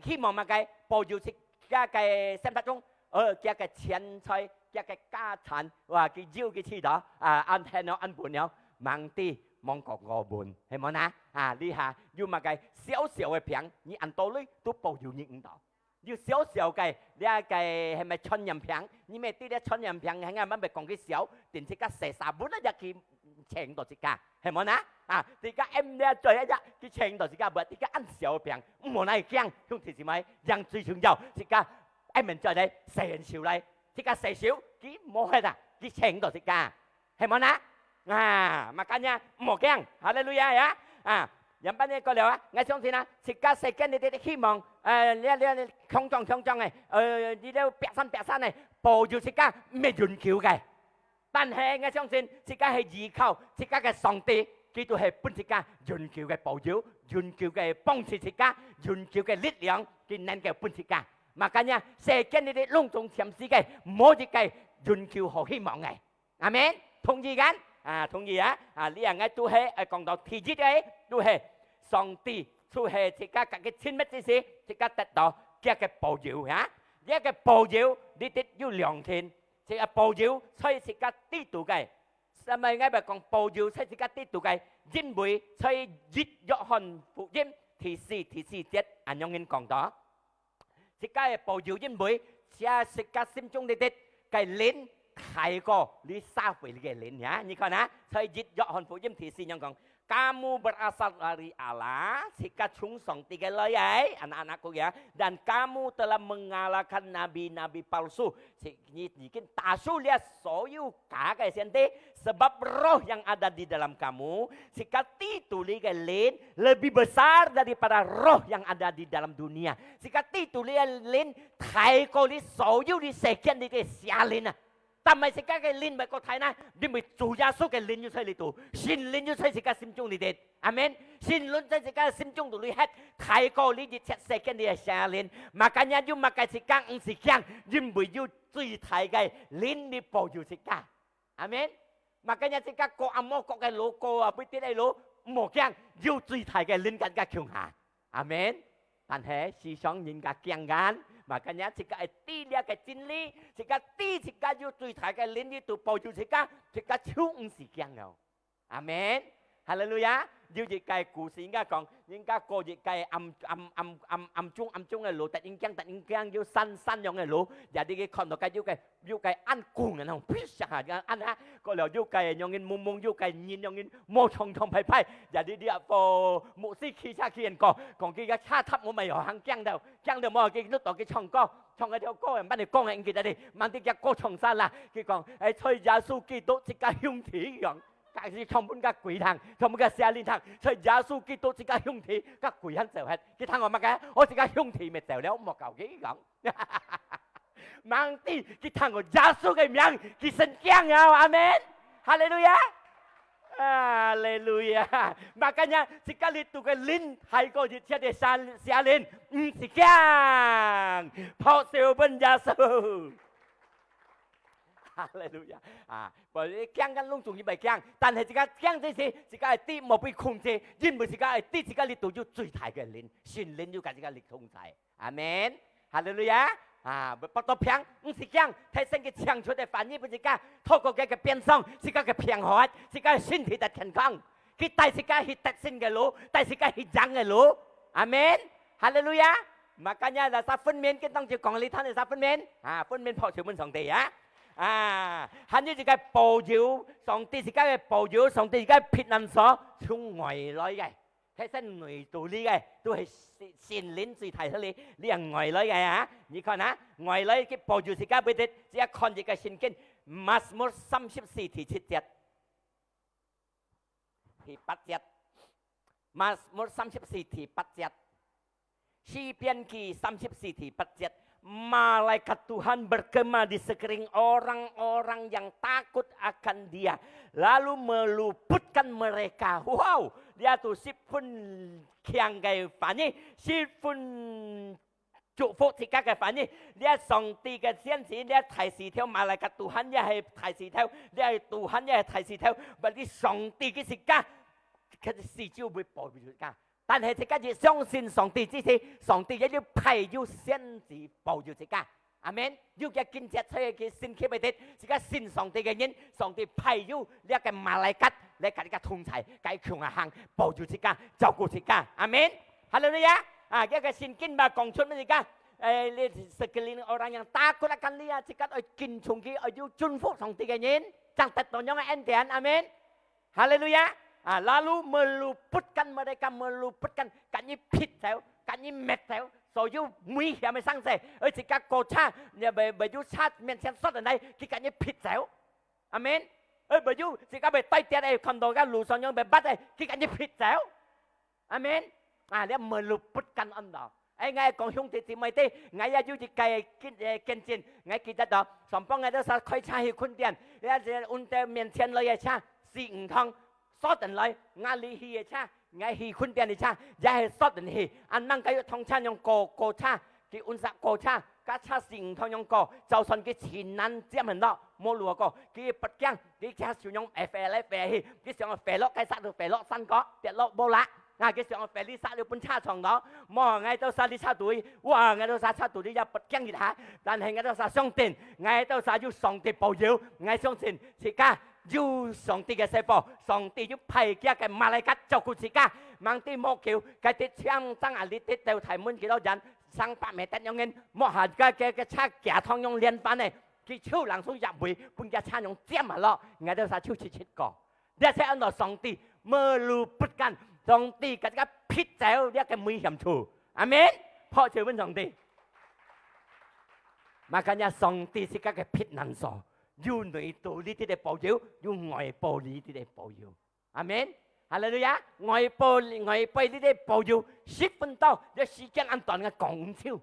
希望麼个？保佑自家个生活中，呃，佢个錢財，佢个家產，哇，佢有佢知道，啊，恁天哦，恁本哦，吂知吂講過本，係無哪？啊，這下有麼个小小个病，你恁多鐳都保佑你毋到。 有小小个，這个係毋係傳染病？你乜知這傳染病，係啊，乜講佢小，等自家洗手分啊，也去請到自家，係無哪？啊，自家M這嘴啊，去請到自家，無自家恁小病，毋好哪驚，兄弟姊妹，人最重要，自家M人嘴來，洗人手來，自家洗手，佢無忒啊，佢請到自家。 係無哪？啊，makanya毋好驚，哈利路亞呀！啊，樣般呢講了啊，𠊎相信啊，自家世間裡个希望，呃，這這強壯強壯个，呃，這這百山百山个，保佑自家毋係永久个。但係𠊎相信，自家係依靠自家个上帝，佢就係分自家永久个保佑，永久个幫助自家，永久个力量，佢能夠分自家。Makanya，世間裡个攏總暫時个，無一个永久好希望个。 阿門。同意kan？啊，同意啊？啊，這𠊎都係愛講到第一个，都係上帝，就係自家个親密之時，自家得到佢个保佑啊。這个保佑，你得有良心，這个保佑在自家知道个。什麼𠊎會講保佑在自家知道个？因為在一約翰福音第四第四節恁樣形講到。 自家个保佑，因為這自家心中裡个靈大過這社會裡个靈呀。你看啊，在一約翰福音第四樣講，kamu berasal dari Allah，自家從上帝个來个，anak-anakku ya，dan kamu telah mengalahkan nabi-nabi palsu，自 你已經打輸了所有假个上帝，sebab Roh yang ada di dalam kamu，自家知道你个靈lebih besar daripada roh yang ada di dalam dunia。自家知道你个靈大過你所有你世間裡个邪靈啊。但係自家个靈毋係過大呢，因為主耶穌个靈有在裡肚，聖靈有在自家心中裡个。 阿門。聖靈在自家个心中肚裡歇，大過你一切世間裡个邪靈。Makanya有麼个自家毋使驚，因為有最大个靈來保佑自家。阿門。Makanya自家過阿摩國个路，過啊，不得个路，毋好驚，有最大个靈跟自家共下。阿門。但係時常人家驚kan，makanya自家愛知這个真理，自家知自家有最大个靈裡肚保佑自家，自家就毋使驚了。 阿門。哈利路亞。有一个故事，人家講，人家過一个暗，暗，暗，暗，暗中暗中个路，突然間，突然間有山，山樣个路，也你去看到个有个，有个暗光啊，那種，噗，下，暗啊，過了有个樣人蒙蒙，有个人樣人摸長長排排，也你，你啊，牧師騎車去人講，講佢个車塔我咪有行驚到，驚到無，佢落到去唱歌，唱个條歌，慢慢講个，佢个哩，慢慢佢歌唱煞啦，佢講，哎，在耶穌基督自家兄弟一樣。 佢唱分个鬼聽，唱分个邪靈聽，在耶穌基督自家兄弟，个鬼還走忒。佢聽我麼个？我自家兄弟乜走了，莫搞佢講。吂知，佢聽我耶穌个名，佢神驚啊！阿門。哈利路亞。哈利路亞。Makanya，自家裡肚个靈，大過一切个邪，邪靈，毋使驚，拍手分耶穌。 哈利路亞！啊，無，驚kan攏總係會驚，但係自家驚之時，自家愛知莫被控制，因為自家愛知自家裡肚有最大个靈，聖靈有佮自家裡同在。阿門。哈利路亞！啊，發到病，毋使驚，提升佢強出个話語分自家，透過佢个鞭傷，自家个病好，自家个身體得健康。 佢帶自家去得勝个路，帶自家去贏个路。阿門。哈利路亞。Makanya，那儕分明，佢當就講你聽，那儕分明啊，分明拍手分上帝啊。啊，還有一个保佑，上帝自家个保佑，上帝自家个避難所，從外來个，係從內肚裡个，都係聖，聖靈最大个力，你係外來个啊。你看啊，外來佢保佑自家，不得，自家看一个聖經，Mazmur三十四第七節。 第八節， Mazmur三十四第八節，詩篇記三十四第八節，Malaikat Tuhan bergema di sekeliling orang-orang yang takut akan Dia, lalu meluputkan mereka. Wow, 這都十分強个話語，十分祝福自家个話語。這上帝个先知，這大石頭，Malaikat Tuhan也係大石頭，這係Tuhan也係大石頭，berarti上帝个自家，佢个四周會保護自家。但係自家一相信上帝之時，上帝也有派有先知保佑自家。阿門。有个經節出去，佢信佢會得，自家信上帝个人，上帝派有這个Malaikat來佮自家同在，佮佢共下行，保佑自家，照顧自家。阿門。哈利路亞！啊，這个聖經嘛講出乜自家，誒，你sekeliling orang yang takut akan Dia，自家愛敬重佢，愛有順服上帝个人，正得到樣个恩典。阿門。哈利路亞！啊，lalu meluputkan mereka，meluputkan，佮佢撇走，佮佢滅走，所有危險个生死，而自家過車，也袂，袂有車面前煞等來，佢佮佢撇走。阿門。而袂有自家會跌跌个，看到个路上樣會跌个，佢佮佢撇走。阿門。啊，這meluputkan安到。哎，𠊎講兄弟姊妹，𠊎也有一个見，誒，見證，𠊎記得到，上擺𠊎兜儕開車去墾丁，也係運到面前來个車，死毋通，煞等來，𠊎哩去个車，𠊎去墾丁个車，也係煞等去，恁樣个有通車樣過，過車，佢運煞過車，架車死毋通樣過，就算佢盡難尖很多，無路過，佢不驚，佢車就樣飛來飛去，佢想飛落該煞就飛落山角，跌落無啦。 啊，佢想飛哩煞了分車撞到，無，𠊎兜儕哩車隊，哇，𠊎兜儕車隊哩也不驚一下，但係𠊎兜儕相信，𠊎兜儕有上帝保佑，𠊎相信自家有上帝个細胞，上帝有派佢个Malaikat照顧自家，吂知無久，該滴槍正啊，你滴到大門幾多人，上百米得樣人，莫下个，个，个車架通用連番个，佢手冷手入位，分佢車用尖下落，𠊎兜儕就直直過。 這就安到上帝meluputkan，上帝佮自家撇走這个危險處。阿門。拍手分上帝。Makanya上帝自家个避難所，有內肚裡底个保佑，有外部裡底个保佑。阿門。哈利路亞！外部，外部裡底个保佑，十分到，這時間恁短个講毋透。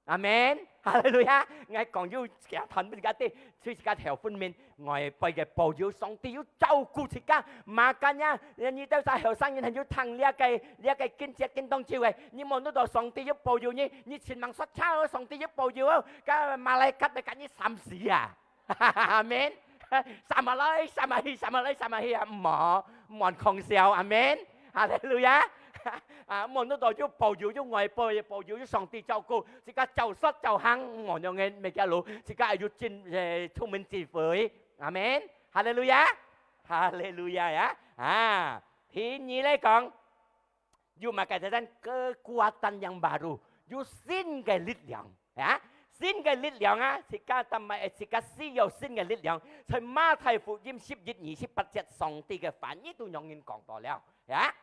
阿門，哈利路亞！𠊎講有其他團分自家知，對自家頭分明，外背个保佑，上帝有照顧自家。Makanya，你兜儕後生人還有聽這个，這个經節經當久个，你望得到上帝有保佑你，你盡吂煞車哦，上帝有保佑哦，該Malaikat會佮你閃死啊！ 阿門。閃啊來，閃啊去，閃啊來，閃啊去啊，毋好，毋好講笑，阿門。哈利路亞。啊，望得到有保佑，有外背个保佑，有上帝照顧，自家照說照行，毋好樣个，乜个路，自家愛有智，誒，聰明智慧。阿門。哈利路亞。哈利路亞呀。啊，第二來講， 有麼个？Kekuatan yang baru，有新个力量，啊，新个力量啊！自家，但係自家需要新个力量。在馬太福音十一二十八節，上帝个話語都樣人講到了，啊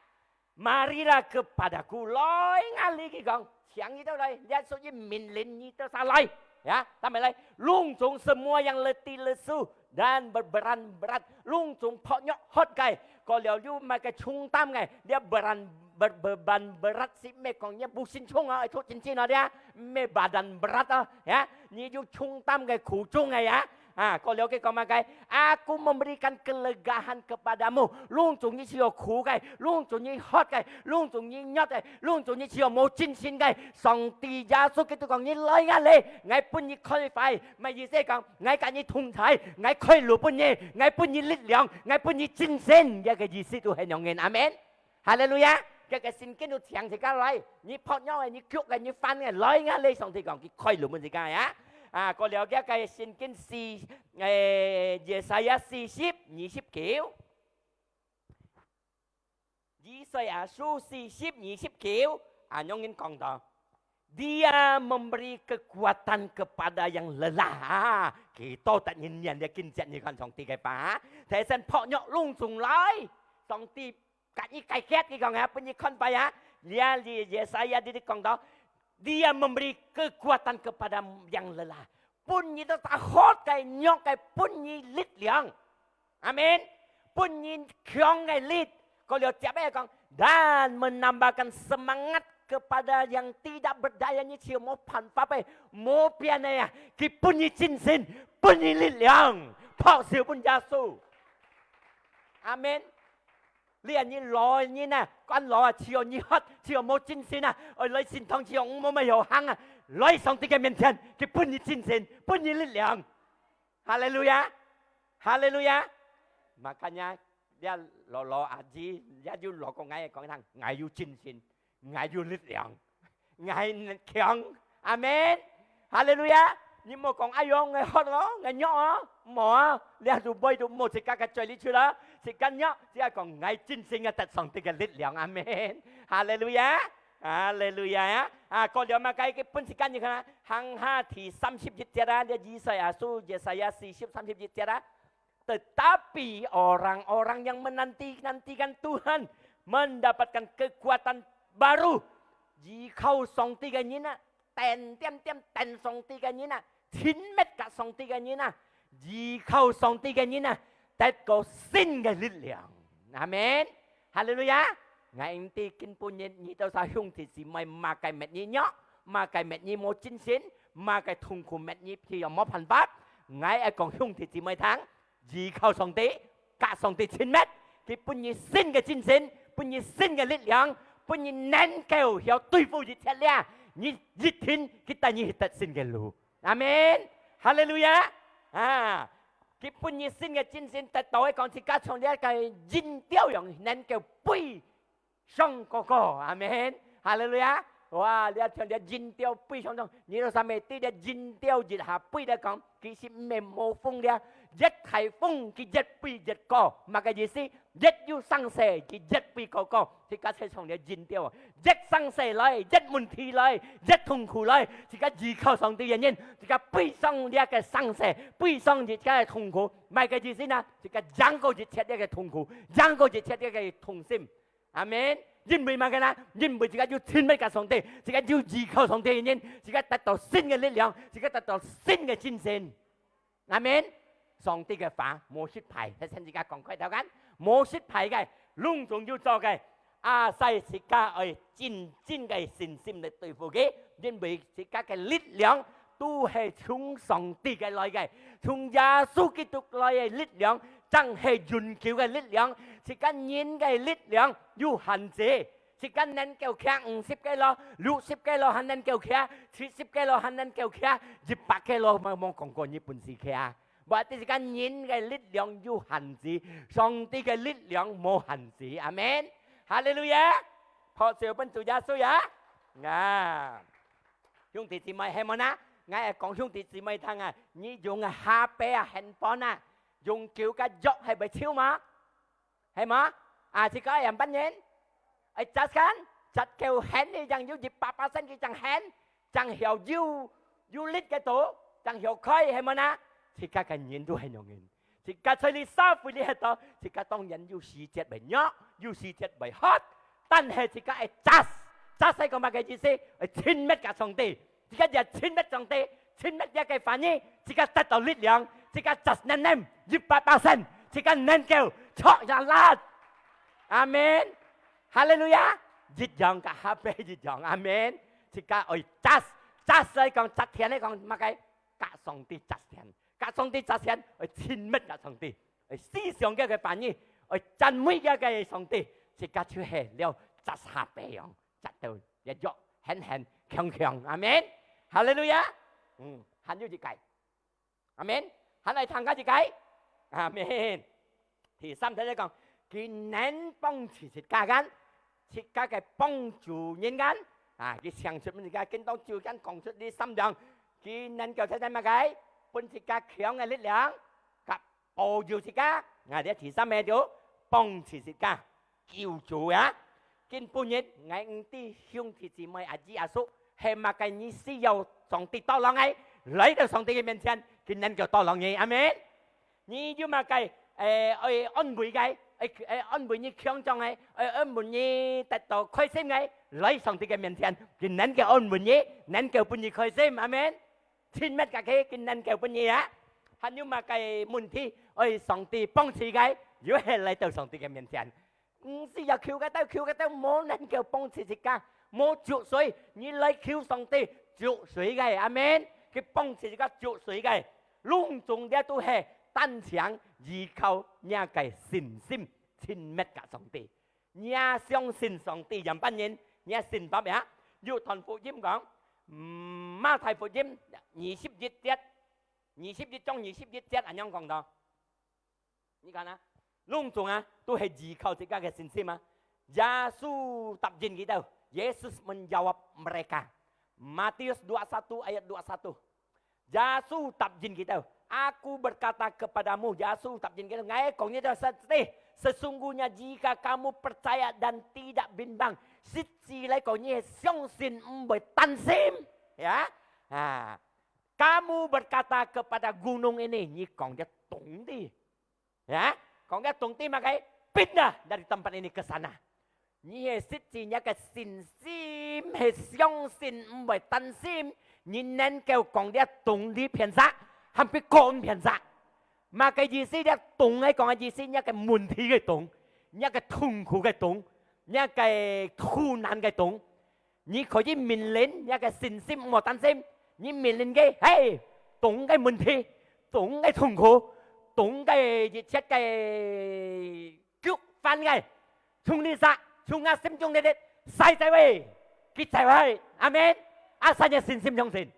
，Marilah kepada-Ku，來𠊎哩，佢講，請你兜來，這屬於命令你兜儕來，啊，但係來，攏總semua yang letih lesu， dan berbeban berat，攏總薄弱渴个，過了有麼个重擔个，這beban，ber，beban berat係乜講你pusing重啊，愛托真真啊，這乜badan berat啊，ya，你有重擔个苦重个呀。啊，過了佢講麼个？Aku memberikan kelegaan kepadamu，攏總你需要苦个，攏總你渴个，攏總你弱个，攏總你需要無精神个。上帝耶穌基督講：你來𠊎哩，𠊎分你開懷。麼意思講？ 𠊎佮你同在，𠊎開路分你，𠊎分你力量，𠊎分你精神，這个意思都係樣人。阿門。哈利路亞！這个聖經都請自家來，你薄弱个，你腳个，你煩个，來𠊎哩，上帝講，佢開路分自家呀。啊，過了這个聖經四，誒，Yesaya四十二十九。 Yesaya書四十二十九，啊，樣人講到，Dia memberi kekuatan kepada yang lelah。啊，幾多得人念這經節，你看上帝个話，提升薄弱攏總來，上帝佮你解決，佢講啊，分你看擺啊。這裡Yesaya裡講到，Dia memberi kekuatan kepada yang lelah，分你兜儕渴个、弱个，分你力量。 阿門。分你強个力，過了接下講， Dan menambahkan semangat kepada yang tidak berdaya，你就無辦法个，無變个啊！佢分你精神，分你力量，拍手分耶穌。阿門。你啊，你老个人啊，慣老啊，只有你渴，只有無精神啊，愛來聖堂，只有無乜有行啊，來上帝个面前，佢分你精神，分你力量。哈利路亞，哈利路亞。Makanya，這老老阿姊，也有老過𠊎講一聲，𠊎有精神，𠊎有力量，𠊎強。阿門。哈利路亞。你莫講，哎喲，𠊎渴哦，𠊎弱哦，無啊，這都背都無自家个嘴裡出啦，自家弱，只係講𠊎精神啊，得上帝个力量。阿門。哈利路亞。 哈利路亞呀！啊，過了麼个，佢分自家，你看啊，行下第三十一節啊，這以賽亞書，Yesaya四十三十一節啊。Tetapi orang-orang yang menanti-nantikan Tuhan mendapatkan kekuatan baru。依靠上帝个人啊，等點點等上帝个人啊，親密甲上帝个人啊，依靠上帝个人啊，得到新个力量。阿門。 哈利路亞！𠊎毋知今晡日你兜儕兄弟姊妹麼个搣你弱，麼个搣你無精神，麼个痛苦搣你去又無辦法。𠊎愛講兄弟姊妹聽，依靠上帝，甲上帝親密，佢分你新个精神，分你新个力量，分你能夠曉對付一切了，你一定佢帶你去得勝个路。 阿門。哈利路亞！啊，佢分你新个精神，得到个講，自家像這个鷹鳥樣，能夠飛上高高。阿門。哈利路亞！哇，這像這鷹鳥飛上上，你兜儕毋知這鷹鳥一下飛來講，其實毋係無風了，越大風佢越飛越高，麼个意思？ 越有聲勢，佢越飛高高，自家就像這鷹鳥啊，越聲勢來，越問題來，越痛苦來，自家依靠上帝个人，自家飛上這个聲勢，飛上自家个痛苦，麼个意思呢？自家贏過一切這个痛苦，贏過一切這个痛心。阿門。因為麼个呢？因為自家有親密个上帝，自家有依靠上帝个人，自家得到新个力量，自家得到新个精神。 阿門。上帝个話無失敗，頭先自家講開頭間，無失敗个，攏總有做个。啊，所以自家愛真正个信心來對付佢，因為自家个力量都係從上帝个來个，從耶穌基督來个力量，正係永久个力量。自家人个力量有限制， 自家能夠擎五十kilo、六十kilo還能夠擎，七十kilo還能夠擎，一百kilo無，無講過你本事擎。Berarti自家人个力量有限制，上帝个力量無限制。阿門。哈利路亞！拍手分主耶穌呀！啊，兄弟姊妹，係無呢？𠊎愛講兄弟姊妹聽啊，你用个HP啊，handphone啊，用久个藥係會臭嗎？ 係無？啊，自家愛仰般形？愛charge kan？Charge夠電，佢正有一百巴仙，佢正電，正曉有，有力个到，正曉開，係無呢？自家个人都係恁樣形。自家在這社會裡歇到，自家當然有時節會弱，有時節會渴，但係自家愛charge。Charge係講麼个意思？愛親密甲上帝。 自家越親密上帝，親密這个話語，自家得到力量，自家just nêm-nêm，一百巴仙，自家能夠著也辣。阿門。哈利路亞！一樣甲HP一樣，阿門。自家愛just，just來講，just電來講，麼个？甲上帝just電，甲上帝just電，愛親密甲上帝，愛思想佢个話語，愛讚美佢个上帝，自家就係了just HP樣。 扎到一腳，狠狠強強。阿門。哈利路亞。嗯，還有一个。阿門。還來聽下一个。阿門。第三，頭先講，佢能幫助自家人，自家个幫助人間。啊，佢想出自家，今當晝間講出這三樣，佢能夠帶來麼个？分自家強个力量，甲 保佑自家。啊，這第三个就幫助自家，救主啊！今晡日，𠊎毋知兄弟姊妹、阿姨阿叔，係麼个你需要上帝tolong个，來到上帝个面前，佢能夠tolong你。阿門。你有麼个，誒，愛安慰个，誒，誒，安慰你強壯个，愛安慰你得到開心个，來上帝个面前，佢能夠安慰你，能夠分你開心。阿門。 親密甲佢，佢能夠分你啊。還有麼个問題，愛上帝幫助个，又係來到上帝个面前。毋使要求个兜，求个兜無能夠幫助自家，無著水，你來求上帝著水个，阿門。佢幫助自家著水个，攏總這都係單淨依靠若个信心，親密个上帝。若相信上帝，樣般人，若信法呀。約翰福音講，嗯，馬太福音二十一節，二十一章二十一節，恁樣講到。 你看啊，攏總啊，都係依靠自家个信心啊。耶穌答應佢兜，Yesus menjawab mereka. Matius dua satu ayat dua satu. 耶穌答應佢兜，Aku berkata kepadamu，耶穌答應佢兜，𠊎講你兜實際，sesungguhnya jika kamu percaya dan tidak bimbang，實際來講，你係相信，毋會擔心，ya，啊，kamu berkata kepada gunung ini，你講个動地， Ya，講个動地麼个？Pindah dari tempat ini ke sana。你係實際若个信心，係相信，毋會擔心，你能夠講這動地偏斜，還比高偏斜。麼个意思？這動个講个意思，若个問題个動，若个痛苦个動，若个苦難个動。 你可以命令若个信心，毋好擔心。你命令佢，嘿，動个問題，動个痛苦，動个一切个局範个，從你儕，從吾心中裡裡，徙走去，佢走去。阿門。Asal你信心相信。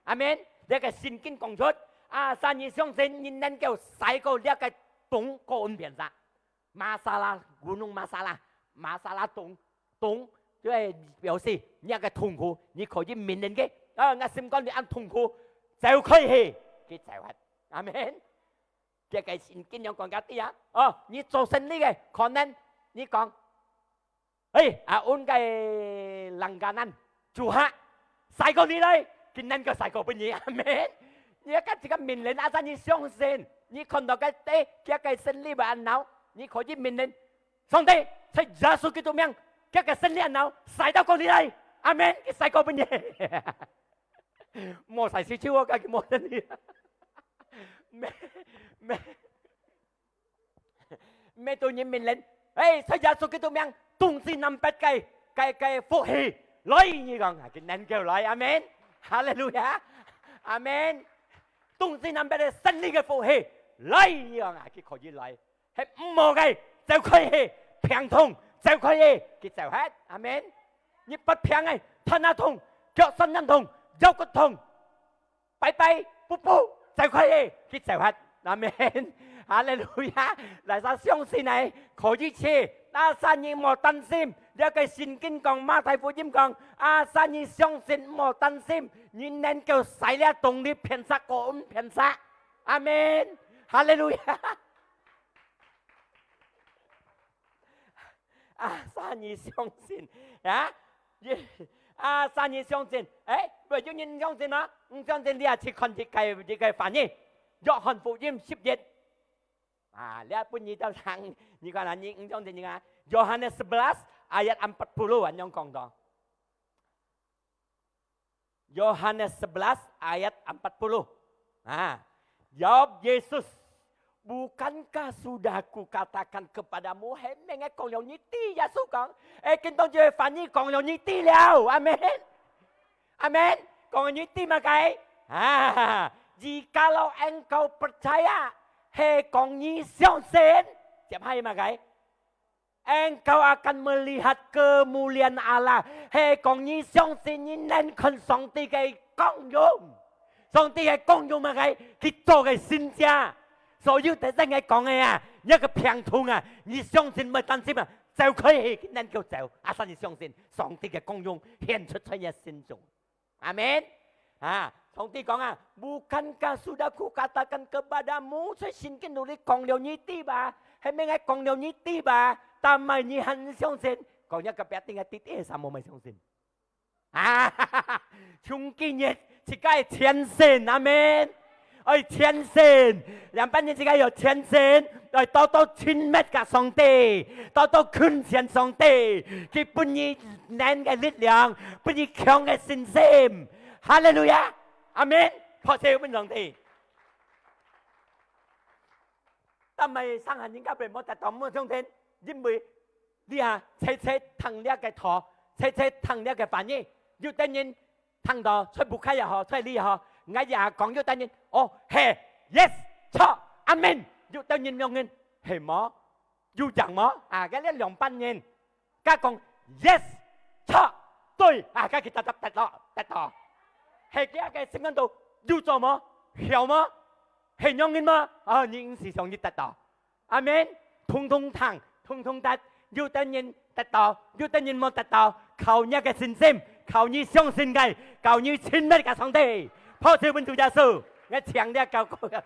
阿門。這个聖經講出，asal你相信，你能夠徙過這个動高恩邊上。 Masalah，gunung masalah，masalah動，動，就係表示你个痛苦，你可以命令佢，啊，吾心肝裡恁痛苦，走開去，佢走開。阿門。這个聖經仰講个知啊？哦，你做生理个，可能你講，哎，啊，阮个langganan，主客，徙過你來，佢能夠徙過分你，阿門。你个自家命令，asal你相信，你看到个，哎，這个生理會恁惱，你可以命令， 上帝，在耶穌基督名，這个生理恁惱，徙到過你來。阿門。佢徙過分你。莫徙去就我，佢無生理。咩，咩，咩對人命令，哎，在耶穌基督名，東西南北个，个，个福氣，來，你講，佢能夠來。阿門。哈利路亞。阿門。東西南北个生理个福氣，來，你講，佢可以來。 係毋好个，走開去；病痛，走開去，佢走忒。阿門。你發病个，頭那痛，腳酸軟痛，腰骨痛，拜拜，噗噗，走開去，佢走忒。阿門。哈利路亞！哪儕相信呢？可以去。哪儕你莫擔心，這个聖經講，馬太福音講，哪儕你相信，莫擔心，你能夠徙這動地偏斜，高恩偏斜。阿門。哈利路亞！ Asal你相信，啊？你，asal你相信，哎，會有人毋相信嗎？毋相信，你也去看這个，這个翻譯，約翰福音十一。啊，這本你都聽，你看啊，你毋相信，你看，Yohanes sebelas ayat empat puluh，恁樣講到。 Yohanes sebelas ayat empat puluh. Ha, jawab Yesus, "Bukankah sudah kukatakan kepadamu?" Hai, mengko kong liau niti, Yesus kong. Eh, kintong je Fanny kong liau niti liau. Amin. Amin. Kong liau niti makai. Ha, jikalau engkau percaya, hai kong ni 相信, tiap hai makai. Engkau akan melihat kemuliaan Allah. Hai kong你相信你能看上帝个光榮。上帝个光榮麼个？佢做个神蹟。所以有得人个講个啊，你个病痛啊，你相信莫擔心啊，走開去，能夠走。Asal你相信，上帝个光榮顯出在你个心中。 Amin. Ha, 上帝講啊，"Bukankah sudah kukatakan kepadamu?" 在聖經肚裡講了你知吧？係毋係講了你知吧？Tapi你還相信？講一個別定个弟弟，sama無相信？啊，從今日自家愛全信，阿門。愛全信，兩百年自家要全信，愛多多親密个上帝，多多近前上帝，佢分你能个力量，分你強个信心。 哈利路亞！阿門！拍手分上帝。但係生下人家並無得到，無相信，因為這下，齊齊聽這个道，齊齊聽這个話語，有兜人聽到，在屋下也好，在這也好，𠊎也講有兜人，哦，係，yes，著，阿門。有兜人兩人，係無？有影無？啊，該這兩班人，該講，yes，著，對，啊，該佢得到，得到，得到。係佢个聖經度有做無？曉無？係兩人無？啊，你毋係想你得到。 阿門。通通聽，通通得，有兜人得到，有兜人無得到，靠你个信心，靠你相信个，靠你親密个上帝。拍手分主耶穌，𠊎請你教歌。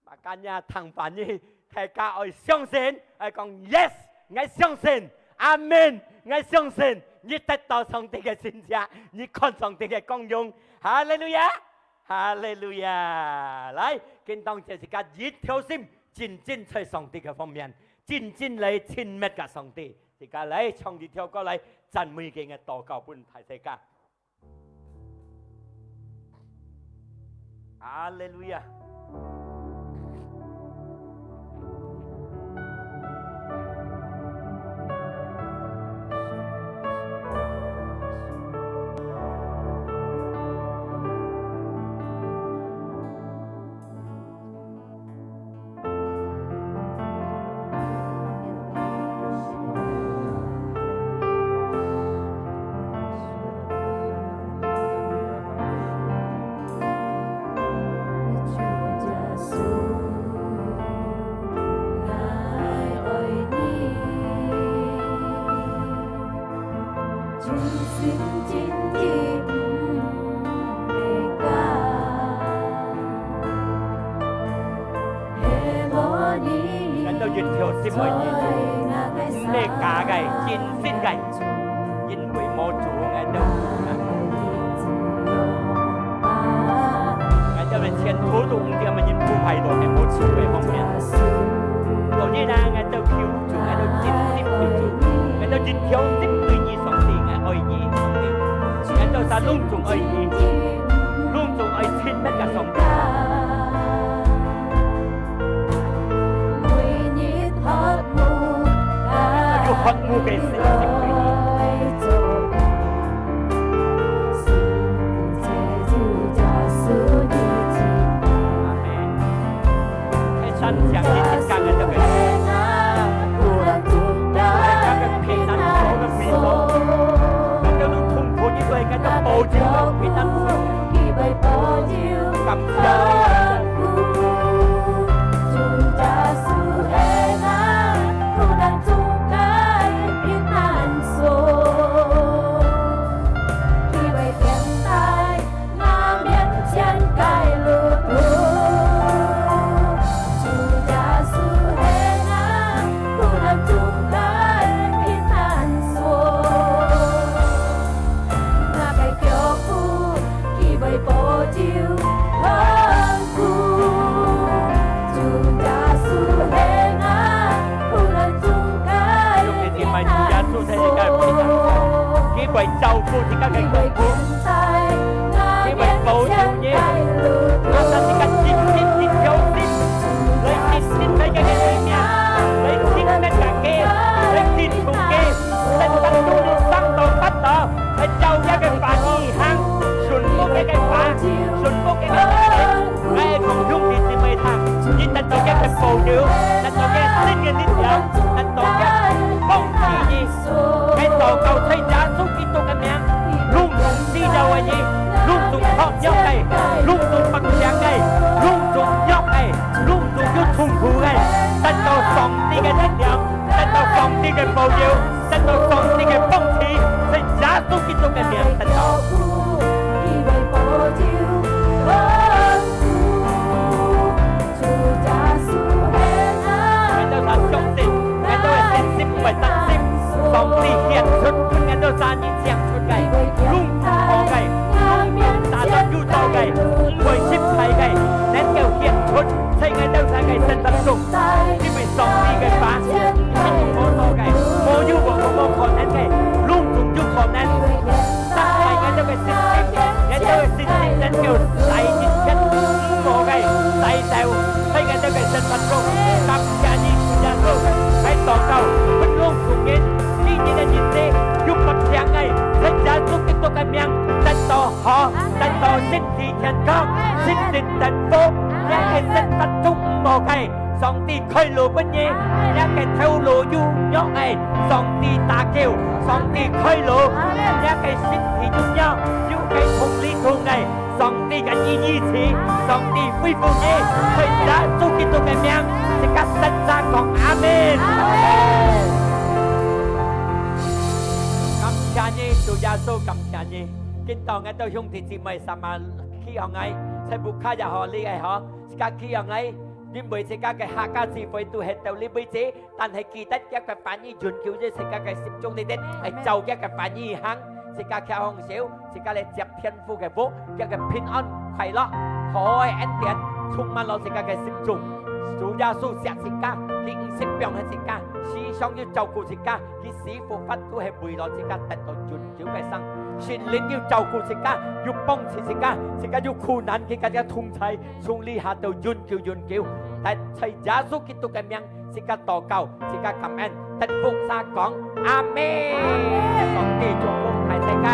Makanya聽話語，大家愛相信，愛講yes，𠊎相信，阿門，𠊎相信，你得到上帝个神蹟，你看上帝个光榮。哈利路亞！ 哈利路亞！來，今當節自家一條心，真真在上帝个方面，真真來親密个上帝。自家來唱一條歌來讚美佢，𠊎禱告分大自家。哈利路亞！ 𠊎兜一條心愛你，毋係假个，真心个，因為無主𠊎兜無能。𠊎兜个前途都毋知麼人鋪排到，係無主个方面。所以呢，𠊎兜求主，𠊎兜真心求主，𠊎兜一條心對你上帝，𠊎愛你上帝，𠊎兜儕攏總愛你，攏總愛親密个上帝。 有渴慕个心，心對你。阿門。係三項一直講个這个，大家个平安所个平安，大家都痛苦，你都應該都保重平安。感謝。 用你个名，主耶穌，在你个平安，佢會照顧你个痛苦，佢會保佑你。啊，但你个心，心，心，小心，來定定在佢个裡面，來定定在佢，來定定佢，在當中你上到發到。 愛照佢个話語行，順服佢个話，順服佢个話語。𠊎講兄弟姊妹聽，你得到佢个保佑，得到佢新个力量，得到佢幫助你。𠊎禱告在耶穌基督个名，攏總需要个人，攏總薄弱个，攏總發病个，攏總弱个，攏總有痛苦个，得到上帝个力量，得到上帝个保佑。 得到上帝个幫助，在耶穌基督个名得到。𠊎兜儕相信，𠊎兜个信心毋會擔心，上帝顯出分𠊎兜儕人行出个，攏總好个，攏總打算有道个，毋會失敗个，能夠顯出在𠊎兜儕个生活中。 因為上帝个話，一定無錯个，無有無無可能个，攏總有可能。打開𠊎兜个信心，𠊎兜个信心能夠在一切無个，在到，在𠊎兜个生活中，健康，心靈得福，這个生活中毋好个，上帝開路分你，這个頭路有弱个，上帝搭救，上帝開路，這个身體有弱，有个痛里痛个，上帝个醫治，上帝恢復你，在耶穌基督个名，自家真正講阿門。感謝你，主耶穌，感謝你。今朝𠊎兜兄弟姊妹，sama企起來，在屋下也好，這个好，自家企起來，因為自家个客家聚會都係到這為止，但係記得佢个話語永久在自家个心中裡底，係照佢个話語行，自家企好勢，自家來接天父个福，佢个平安、快樂、好个恩典充滿了自家个心中。主耶穌惜自家，佢毋識放棄自家，時常要照顧自家，佢死復活都係為了自家得到永久个生。聖靈要照顧自家，要幫助自家，自家有苦難，佢个同在，從這下到永久永久。但在耶穌基督个名，自家禱告，自家感恩，得福儕講阿門。上帝祝福大自家。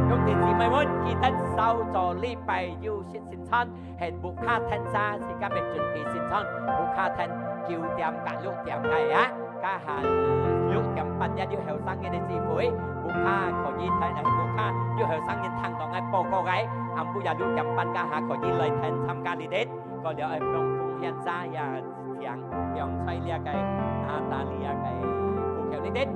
兄弟姊妹們，記得掃帚禮拜有食聖餐，係屋下聽儕，自家愛準備聖餐，屋下聽九點甲六點个啊。 該下六點半也有後生人个聚會，屋下可以聽，屋下有後生人聽講个報告个，暗晡夜六點半該下可以來聽參加這兜，過了愛放奉獻儕也請，放在這个拿大利亞个戶口裡底。